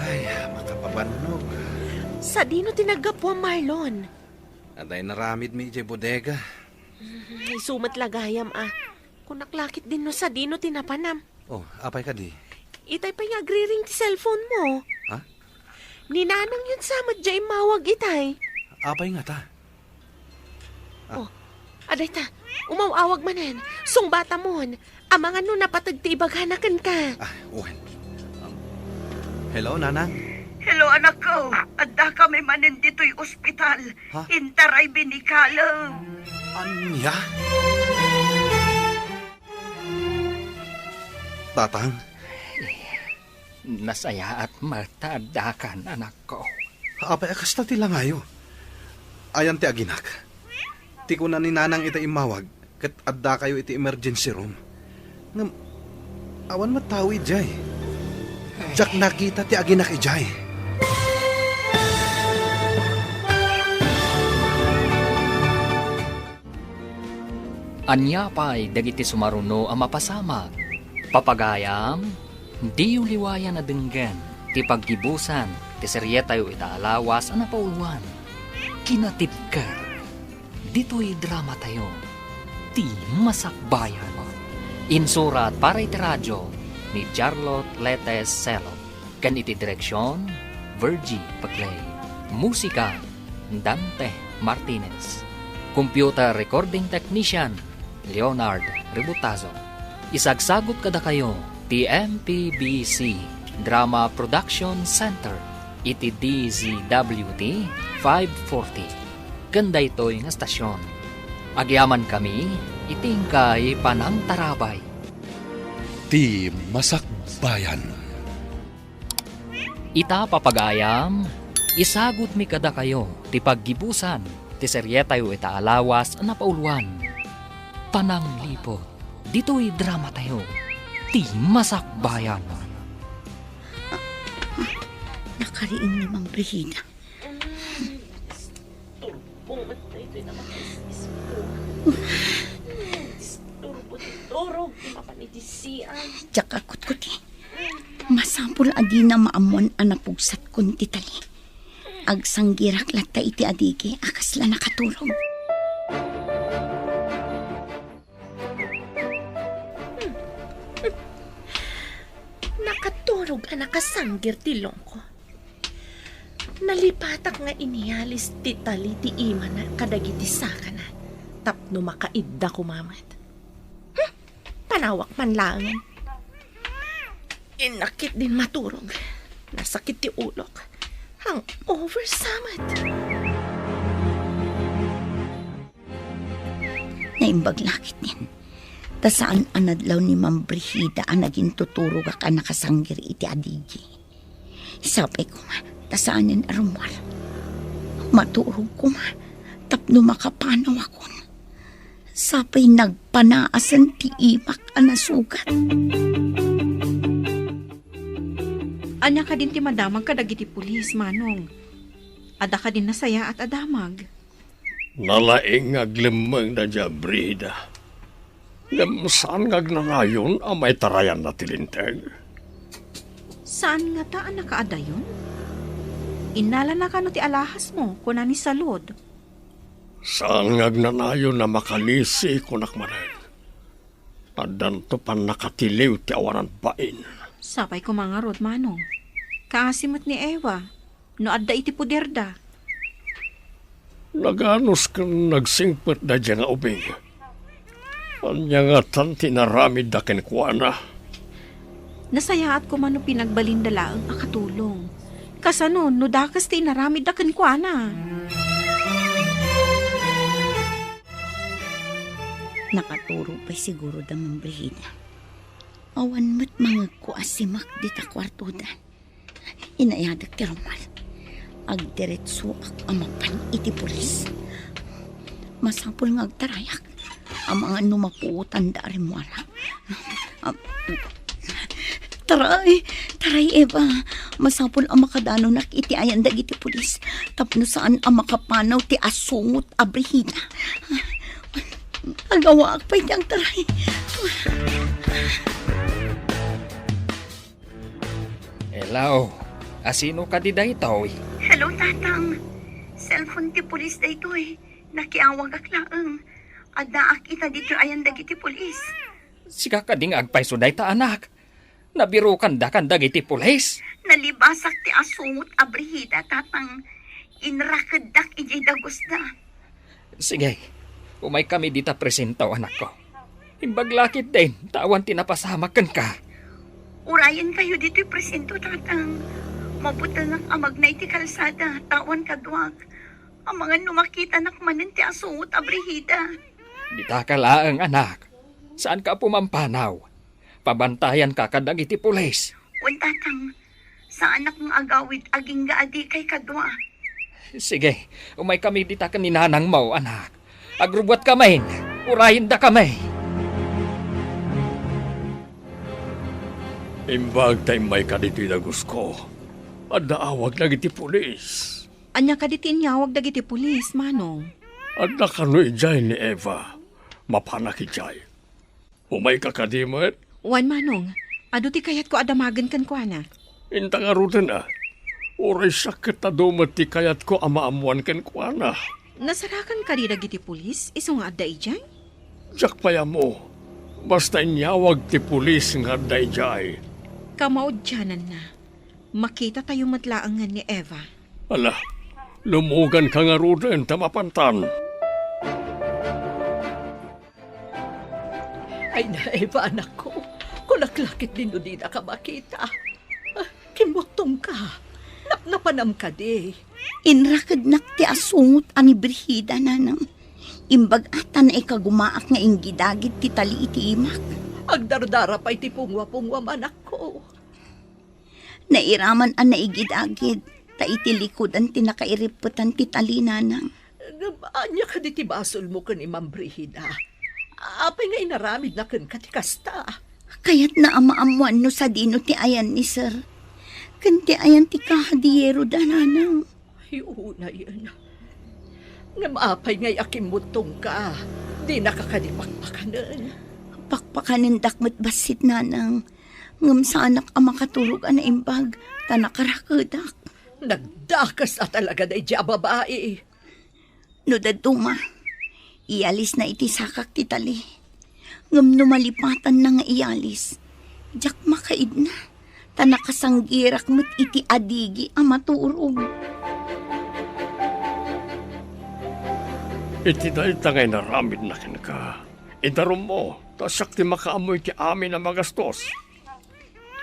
Ay, makapabannog. Sadino ti naggapuam, Marlon? Adda inaramidmi idiay bodega. Mm, isu met la gayam a. Kunak la ketdin no sadino ti napanam. Oh, apay kadi? Itay pay nga agriring ti cellphone mo. Ha? Ni nanang yun sa met diay immawag itay. Apay ngata? Ah. Oh, adayta, umaw-awag manen. Sungbatamon. Amangan no napateg ti ibagana kenka. Ah, wen. Um, hello, Nanang? Hello, anakko. Addakami manen ditoy ospital. Ha? Inta raybi ni Caleb. Ania? Tatang? Nasayaat met ta addakan, anakko. Apay a kasta ti langayo? Ayan ti aginak. Ti kuna ni Nanang ita immawag, ket addakayo iti emergency room. Ngem, awan met tao idiay. Diak nakita ti aginak idiay. Ania pay dagiti sumaruno a mapasamak? Papagayam, diyo liwayan a denggen ti paggibusan ti serietayo ita a lawas a napauluan, Kinatibker. Ditoy dramatayo, Ti Masakbayan. Insurat para iti radio ni Charlotte Letes Celo. Ken iti direksion, Virgie Paclay. Musika, Dante Martinez. Computer recording technician, Leonard Ributazo. Isagsagut kadakayo ti M P B C Drama Production Center iti D Z W T five forty. Ken daytoy nga estasion, agyamankami iti inkay panangtarabay. Ti Masakbayan. Ita, papagayam, isagutmi kadakayo ti paggibusan ti serietayo ita a lawas a napauluan, Panangliput, ditoy dramatayo, Ti Masakbayan. Nakariing ni Mang Brigida. Turbo met daytoy na makaisispo. Disturbo ti turog ti mapan iti sian. Diak a kutkuti. Masapul a dina maammuan a napugsatkon ti tali. Agsanggirak latta iti adigi a kasla nakaturog. Turog a nakasanggir ti lungko. Nalipatak nga inialis ti tali ti imana kadagiti sakana tapno makaidda koma met. Hmm, panawak man laengen. Innak ketdin maturog. Nasakit ti ulok. Hangover sa met. Naimbag la ketdin. Ta saan a nadlaw ni Ma'am Brigida a nagintuturogak a nakasanggir iti adigi. Sapay koma, ta saanen a rummuar. Maturog koma, tapno makapanawakon. Sapay nagpanaasen ti imak a nasugat. Ania kadin ti madamag kadagiti pulis, Manong? Adda kadin nasayaat a damag? Nalaing nga aglemmengda diay Brigida. Ngem saan nga agnanayon a maitarayanna ti linteg. Saan ngata a nakaadayon? Innalana kano ti alahasmo, kuna ni Salud. Saan nga agnanayon a makalisi, kunak manen. Addanto pannakatiliw ti awanan bain. Sapay koma ngarud, Manong. Kaasi met ni Eva, no adda iti poderda. Naganus ken nagsingpet daydiay nga ubing. Ania ngatan ti inaramidda kenkuana? Nasayaat koma no pinagbalinda laeng a katulong. Kasano no dakes ti inaramidda kenkuana? Nakaturog pay siguro da Ma'am Brigida. Awan met mangegko a simak dita kuartoda. Inayadek ti rummuar. Agdiretsoak a mapan iti pulis. Masapul nga agtarayak. Amangan no mapuotanda a rimmuarak. Ah, taray, taray, Eva. Masapul a makadanonak iti ayan dagiti pulis. Tapno saan a makapanaw ti asungot a Brigida. Agawaak pay ti agtaray. Hello, asino kadi daytoy? Hello, Tatang. Cellphone ti pulis daytoy. Nakiawagak laeng. Addaak ita ditoy ayan dagiti pulis. Sika kadi nga agpayso dayta, anak? Nabirokanda kan dagiti pulis? Nalibasak ti asungot a Brigida, Tatang. Inrakeddak idiay dagusda. Sige, umaykami dita presinto, anakko. Imbag la ketdin, ta awan ti napasamak kenka. Urayenkayo ditoy presinto, Tatang. Mabutengak a magna iti kalsada, ta awan kaduak. Amangan no makitanak manen ti asungot a Brigida. Ditaka laeng, anak. Saanka a pumampanaw. Pabantayanka kadagiti pulis. Wen, Tatang. Saanak nga agawid agingga a dikay kadua. Sige, umaykami dita ken ni nanangmo, anak. Agrubbuatkami. Urayendakami. Imbag ta immayka ditoy dagusko, adda awag dagiti pulis. Ania kadi ti inyawag dagiti pulis, Manong? Adda kano idiay ni Eva. Mapanak idiay. Umayka kadi met? Wen, Manong. Adu ti kayatko a damagen kenkuana. Inta ngaruden a. Uray siak ket adu met ti kayatko a maammoan kenkuana. Nasarakan kadi dagiti pulis isu nga adda idiay? Diak pay ammo. Basta inyawag ti pulis nga adda idiay. Kamaudiananna. Makitatayo met laengen ni Eva. Ala, lumuganka ngaruden ta mapantan. Ay na, Eva, anakko. Kunak la ketdin no dinaka makita. Ah, kimmuttongka. Napnapanam kadi. Inrakednak ti asungot a ni Brigida, nanang. Imbag a ta naikagumaak nga inggidagid ti tali iti imak. Agdardara pay ti pungwa-pungwam, anakko. Nairaman a naigidagid, ta iti likudan ti nakairippetan ti tali, nanang. Ngem ania kadi ti basolmo ken ni Ma'am Brigida? Apay nga inaramidna kenka ti kasta? Kayatna a maammoan no sadino ti ayan ni Sir. Ken ti ayan ti kahadieroda, nanang. Ay, unayen. Ngem apay ngay a kimmuttongka? Dinaka kadi pakpakanen? Pakpakanendak met bassit, nanang. Ngem saanak a makaturog a naimbag, ta nakarakedak. Nagdakes a talaga daydi a babai. No dadduma, iyalisna iti sakak ti tali. Ngem no malipatanna nga iyalis, diak makaidna, ta nakasanggirak met iti adigi a maturog. Iti dayta nga inaramidna kenka, idarummo, ta siak ti makaammo iti amin a magastos.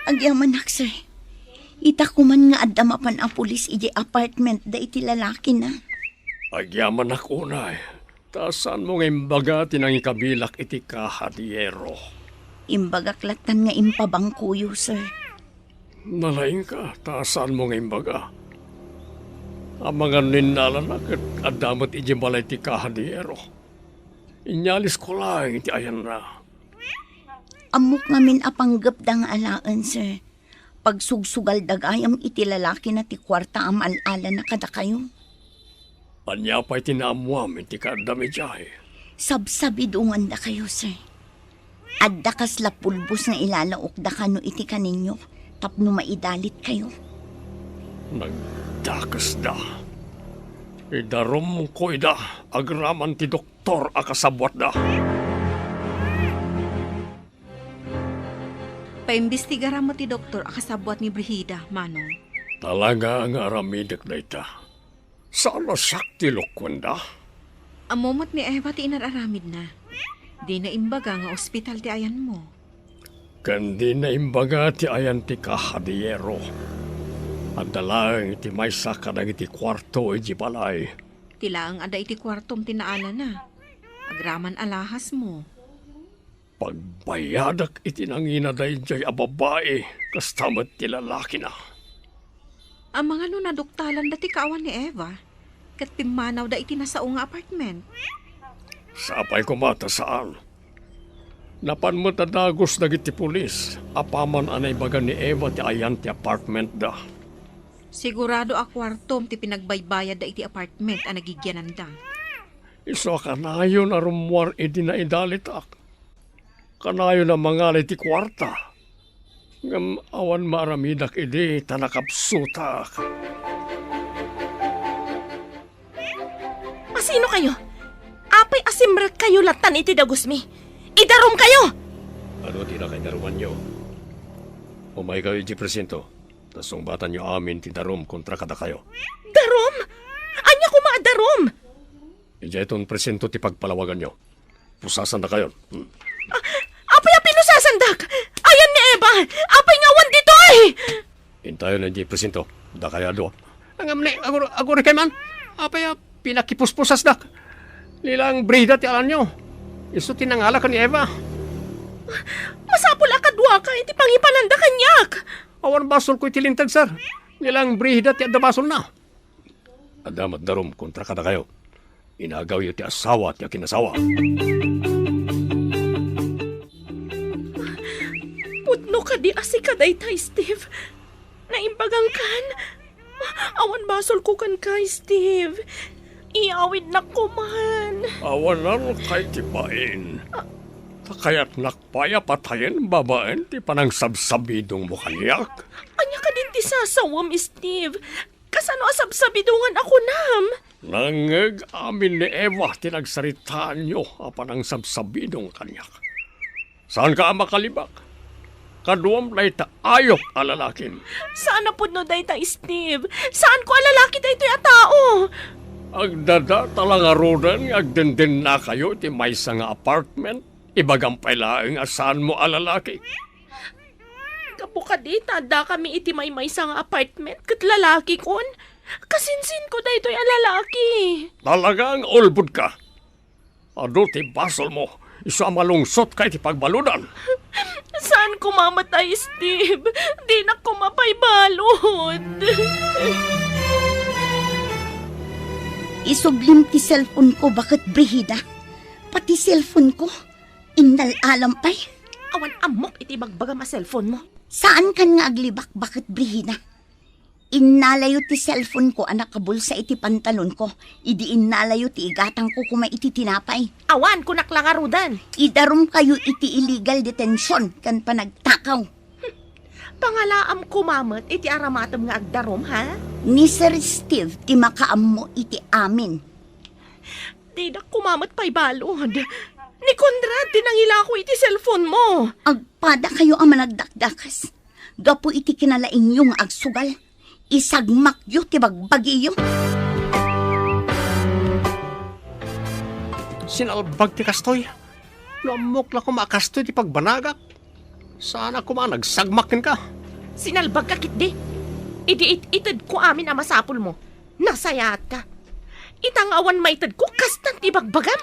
Agyamanak, sir. Ita koman nga adda mapan a pulis idiay apartment da iti lalakina. Agyamanak unay, ta saanmo nga imbaga ti nangikabilak iti kaha de hierro? Imbagak lattan nga impabangkoyo, sir. Nalaingka, ta saanmo nga imbaga? Amangan no innalana ket adda met idiay balay ti kaha de hierro. Inyalisko laeng iti ayanna. Ammok ngamin a panggepda nga alaen, sir. Pagsugsugalda gayam iti lalakina ti kuarta a mal-alana kadakayo. Ania pay ti naammoam iti kaaddam idiay? Sabsabidongandakayo, sir. Adda kasla pulbos nga ilalaokda kano iti kaninyo tapno maidalitkayo. Nagdakesda. Idarumko ida agraman ti doktor a kasabuatda. Paimbestigaram met ti doktor a kasabuat ni Brigida, Manong. Talaga nga aramidek dayta. Saan a siak ti ilukuenda? Ammo met ni Eva ti inar-aramidna. Dina imbaga nga ospital ti ayanmo. Ken dina imbaga ti ayan ti kaha de hierro. Adda laeng iti maysa kadagiti kuarto idiay balay. Ti laeng adda iti kuartom ti naalana. Agraman alahasmo. Pagbayadak iti nangina daydiay a babai, kasta met ti lalakina. Amangan no naduktalanda ti kaawan ni Eva, ket pimmanawda iti nasao nga apartment. Sapay koma ta saan. Napan met a dagus dagiti pulis apaman a naibaga ni Eva ti ayan ti apartmentda. Sigurado a kuartom ti pinagbaybayadda iti apartment a nagigyananda. Isu a kanayon a rummuar idi naidalitak. Kanayon a mangala iti kuarta. Ngem awan maaramidak idi ta nakapsutak. Asino kayo? Apay a simrekkayo lattan iti dagusmi? Idarumkayo! Ano ti nakaidarumanyo? Umaykayo idiay presinto, ta sungbatanyo amin ti darum kontra kadakayo. Darum? Ania koma a darum? Idiayton presinto ti pagpalawaganyo. Pusasandakayon. Hmm. A-, apay a pinusasandak? Ayan ni Eva! Apay nga awan ditoy? Intayon idiay presinto. Dakayo a dua. Ngem ni, agur-, agurikay man. Apay a pinakipuspusasdak? Ni laeng Brigida ti alanyo. Isu ti nangala ken ni Eva. Masapul a kaduaka iti pangipananda kaniak. Awan basolko iti linteg, sir. Ni laeng Brigida ti adda basolna. Adda met darum kontra kadakayo. Inagawyo ti asawa ti akinasawa. Pudno kadi a sika dayta, Steve? Naimbagangkan? Awan basolko kenka, Steve. Iyawidnak koman. Awanan kay ti bain. Ta kayatnak pay a patayen babaen ti panangsabsabidongmo kaniak. Ania kadin ti sasawem, Steve? Kasano a sabsabidongan a kunam? Nangngeg amin ni Eva ti nagsaritaanyo a panangsabsabidong kaniak. Saanka a makalibak. Kaduam dayta ayup a lalakim. Saan a pudno dayta, Steve. Saanko a lalaki daytoy a tao. Agdadata la ngaruden nga agdendennakayo iti maysa nga apartment. Ibagam pay laeng a saanmo a lalaki. Gapu kadi ta addakami iti maymaysa nga apartment ket lalakikon, kasinsinko daytoy a lalaki. Talaga nga ulbodka. Adu ti basolmo, isu a malungsotka iti pagbaludan. Saan koma met a, Steve? Dinak koma pay balud. Isublim ti cellphone ko, baket Brigida. Pati cellphone ko, innal-alam pay. Awan ammok iti ibagbagam a cellphone mo. Saankan nga aglibak, baket Brigida. Innalayo ti cellphone ko a nakabulsa iti pantalon ko, idi innalayo ti igatang ko koma iti tinapay. Awan, kunak la ngaruden. Idarum kayo iti illegal detention ken panagtakaw. Pangalaam koma met iti aramatem nga agdarum, ha? Ni Sir Steve ti makaammo iti amin. Didak koma met pay balud. Ni Conrad ti nangilako iti cellphone mo. Agpada kayo a managdakdakes. Gapu iti kinalaingyo nga agsugal, isagmakyo ti bagbagiyo. Sinalbag ti kastoy. No ammok la koma a kastoy ti pagbanagak, saanak koma a nagsagmak kenka. Sinalbagka ketdi. Idi it-itedko amin a masapulmo, nasayaatka. Ita nga awan maitedko, kastan ti ibagbagam.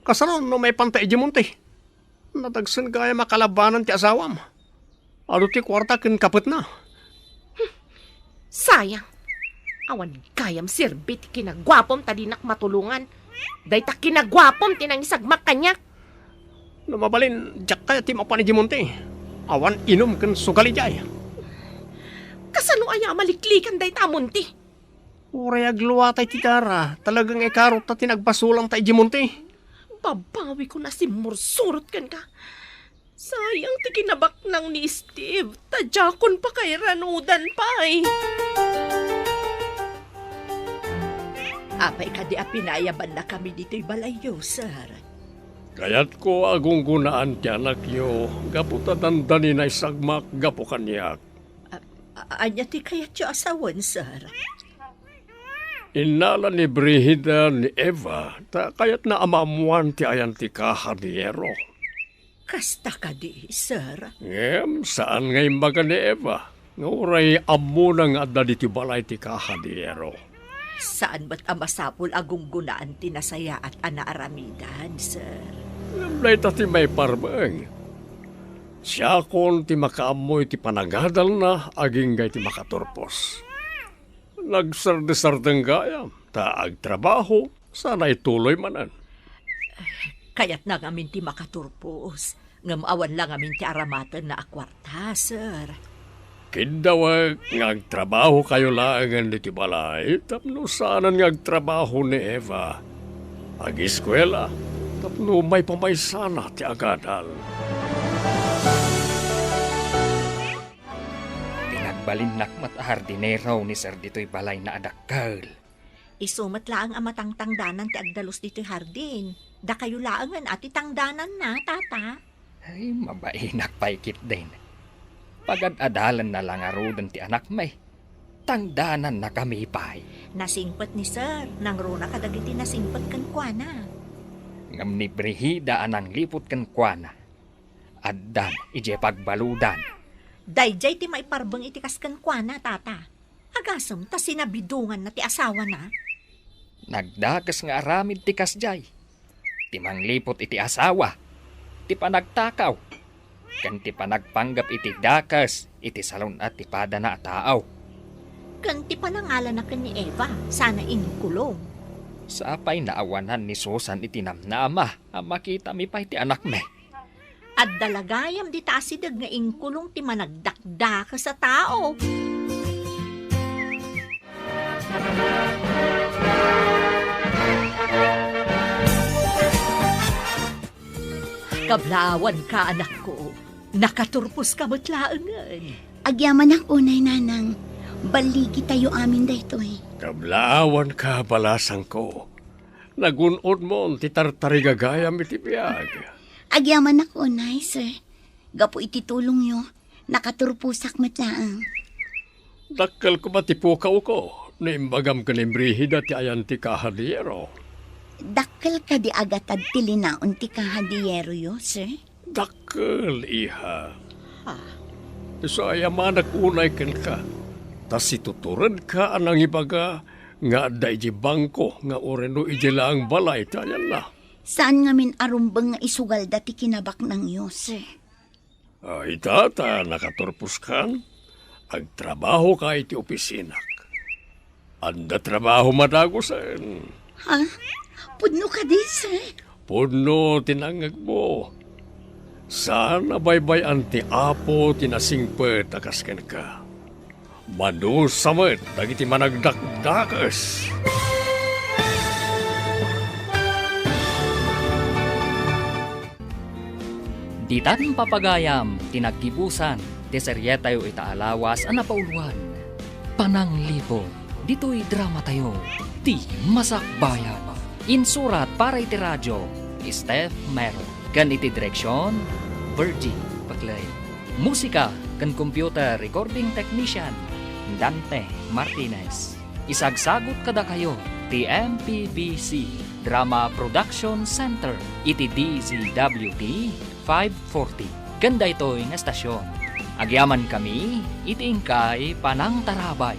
Kasano no maipanta idiay monte? Nadagsen gayam a kalabanan ti asawam. Adu ti kuarta ken kapetna. Sayang. Awan gayam serbi ti kinaguapom ta dinak matulongan. Dayta kinaguapom ti nangisagmak kaniak. No mabalin, diak kayat ti mapan idiay monte. Awan inum ken sugal idiay. Kasano aya a maliklikan dayta a monte? Uray agluatay ti dara, talaga nga ikarotta ti nagbasolanta idiay monte. Babawikon a simmursurot kenka. Sayang ti kinabaknang ni Steve, ta diakon pakairanudan pay. Apay kadi a pinayabannakami ditoy balayyo, sir? Kayatko a gunggonaan ti anakyo gapu ta dandani naisagmak gapu kaniak. A-, a-, ania ti kayatyo a sawen, sir? Innala ni Brigida ni Eva ta kayatna a maammoan ti ayan ti kahadiyero. Kasta kadi, sir? Ngem saan nga imbaga ni Eva nga uray ammona nga adda ditoy balay ti kahadiyero. Saan met a masapul a gunggonaan ti nasayaat a naaramidan, sir? Ngem dayta ti maiparbeng. Siakon ti makaammo iti panagadalna agingga iti makaturpos. Nagsardesardeng gayam, ta agtrabaho, sana ituloy manen. Kayatna ngamin ti makaturpos, ngem awan la ngamin ti aramatenna a kuarta, sir. Kiddawek nga agtrabahokayo laengen ditoy balay tapno saanen nga agtrabaho ni Eva. Agiskuela tapno maipamaysana ti agadal. Pinagbalinnak met a hardinero ni sir ditoy balayna a dakkel. Isu met laeng a matangtangdanan ti agdalus ditoy hardin. Dakayo laengen a ti tangdananna, tata. Ay, mabainak pay ketdin. Pagad-adalanna la ngaruden ti anakmi. Tangdanannakami pay. Nasingpet ni sir, nangruna kadagiti nasingpet kenkuana. Ngem ni Brigida a nangliput kenkuana, addan idiay pagbaludan. Daydiay ti maiparbeng iti kas kenkuana, tata. Agasem ta sinabidonganna ti asawana. Nagdakes nga aramid ti kasdiay. Ti mangliput iti asawa, ti panagtakaw, ken ti panagpanggep iti dakes iti salun-at ti padana a tao. Ken ti panangalana ken ni Eva, sana inkulong. Sapay naawanan ni Susan iti namnama a makitami pay ti anakmi. Adda la gayam dita asideg nga inkulong ti managdakdakes a tao. Kablaawanka, anakko. Nakaturposka met laengen. Agyamanak unay, nanang. Balligitayo amin daytoy. Kablaawanka, balasangko. Nagun-odmon ti tartarigagayam iti biag. Agyamanak unay, sir. Gapu iti tulongyo, nakaturposak met laeng. Dakkel koma ti pukawko no imbagam ken ni Brigida ti ayan ti kahadiyero. Dakkel kadi a gatad ti linaon ti kahadiyeroyo, sir? Dakkel, iha. Ha? Isu a yamanak unay kenka, ta situturedka a nangibaga nga adda idiay bangko nga uray no idiay laeng balay ti ayanna. Saan ngamin a rumbeng nga isugalda ti kinabaknangyo, sir? Ay, tata, nakaturposkan? Agtrabahoka iti opisinak. Adda trabaho madagusen. Ha? Pudno kadi, sir? Pudno ti nangngegmo. Saan a baybay-an ti Apo ti nasingpet a kas kenka. Madusa met dagiti managdakdakes. Ditan, papagayam, ti naggibusan ti serietayo ita a lawas a napauluan, Panangliput, ditoy dramatayo, Ti Masakbayan. Insurat para iti radio, Steph Mero. Ken iti direksion, Virgie Paclay. Musika, ken computer recording technician, Dante Martinez. Isagsagut kadakayo ti M P B C Drama Production Center iti D Z W T five forty ken daytoy nga estasyon. Agyamankami iti inkay panangtarabay.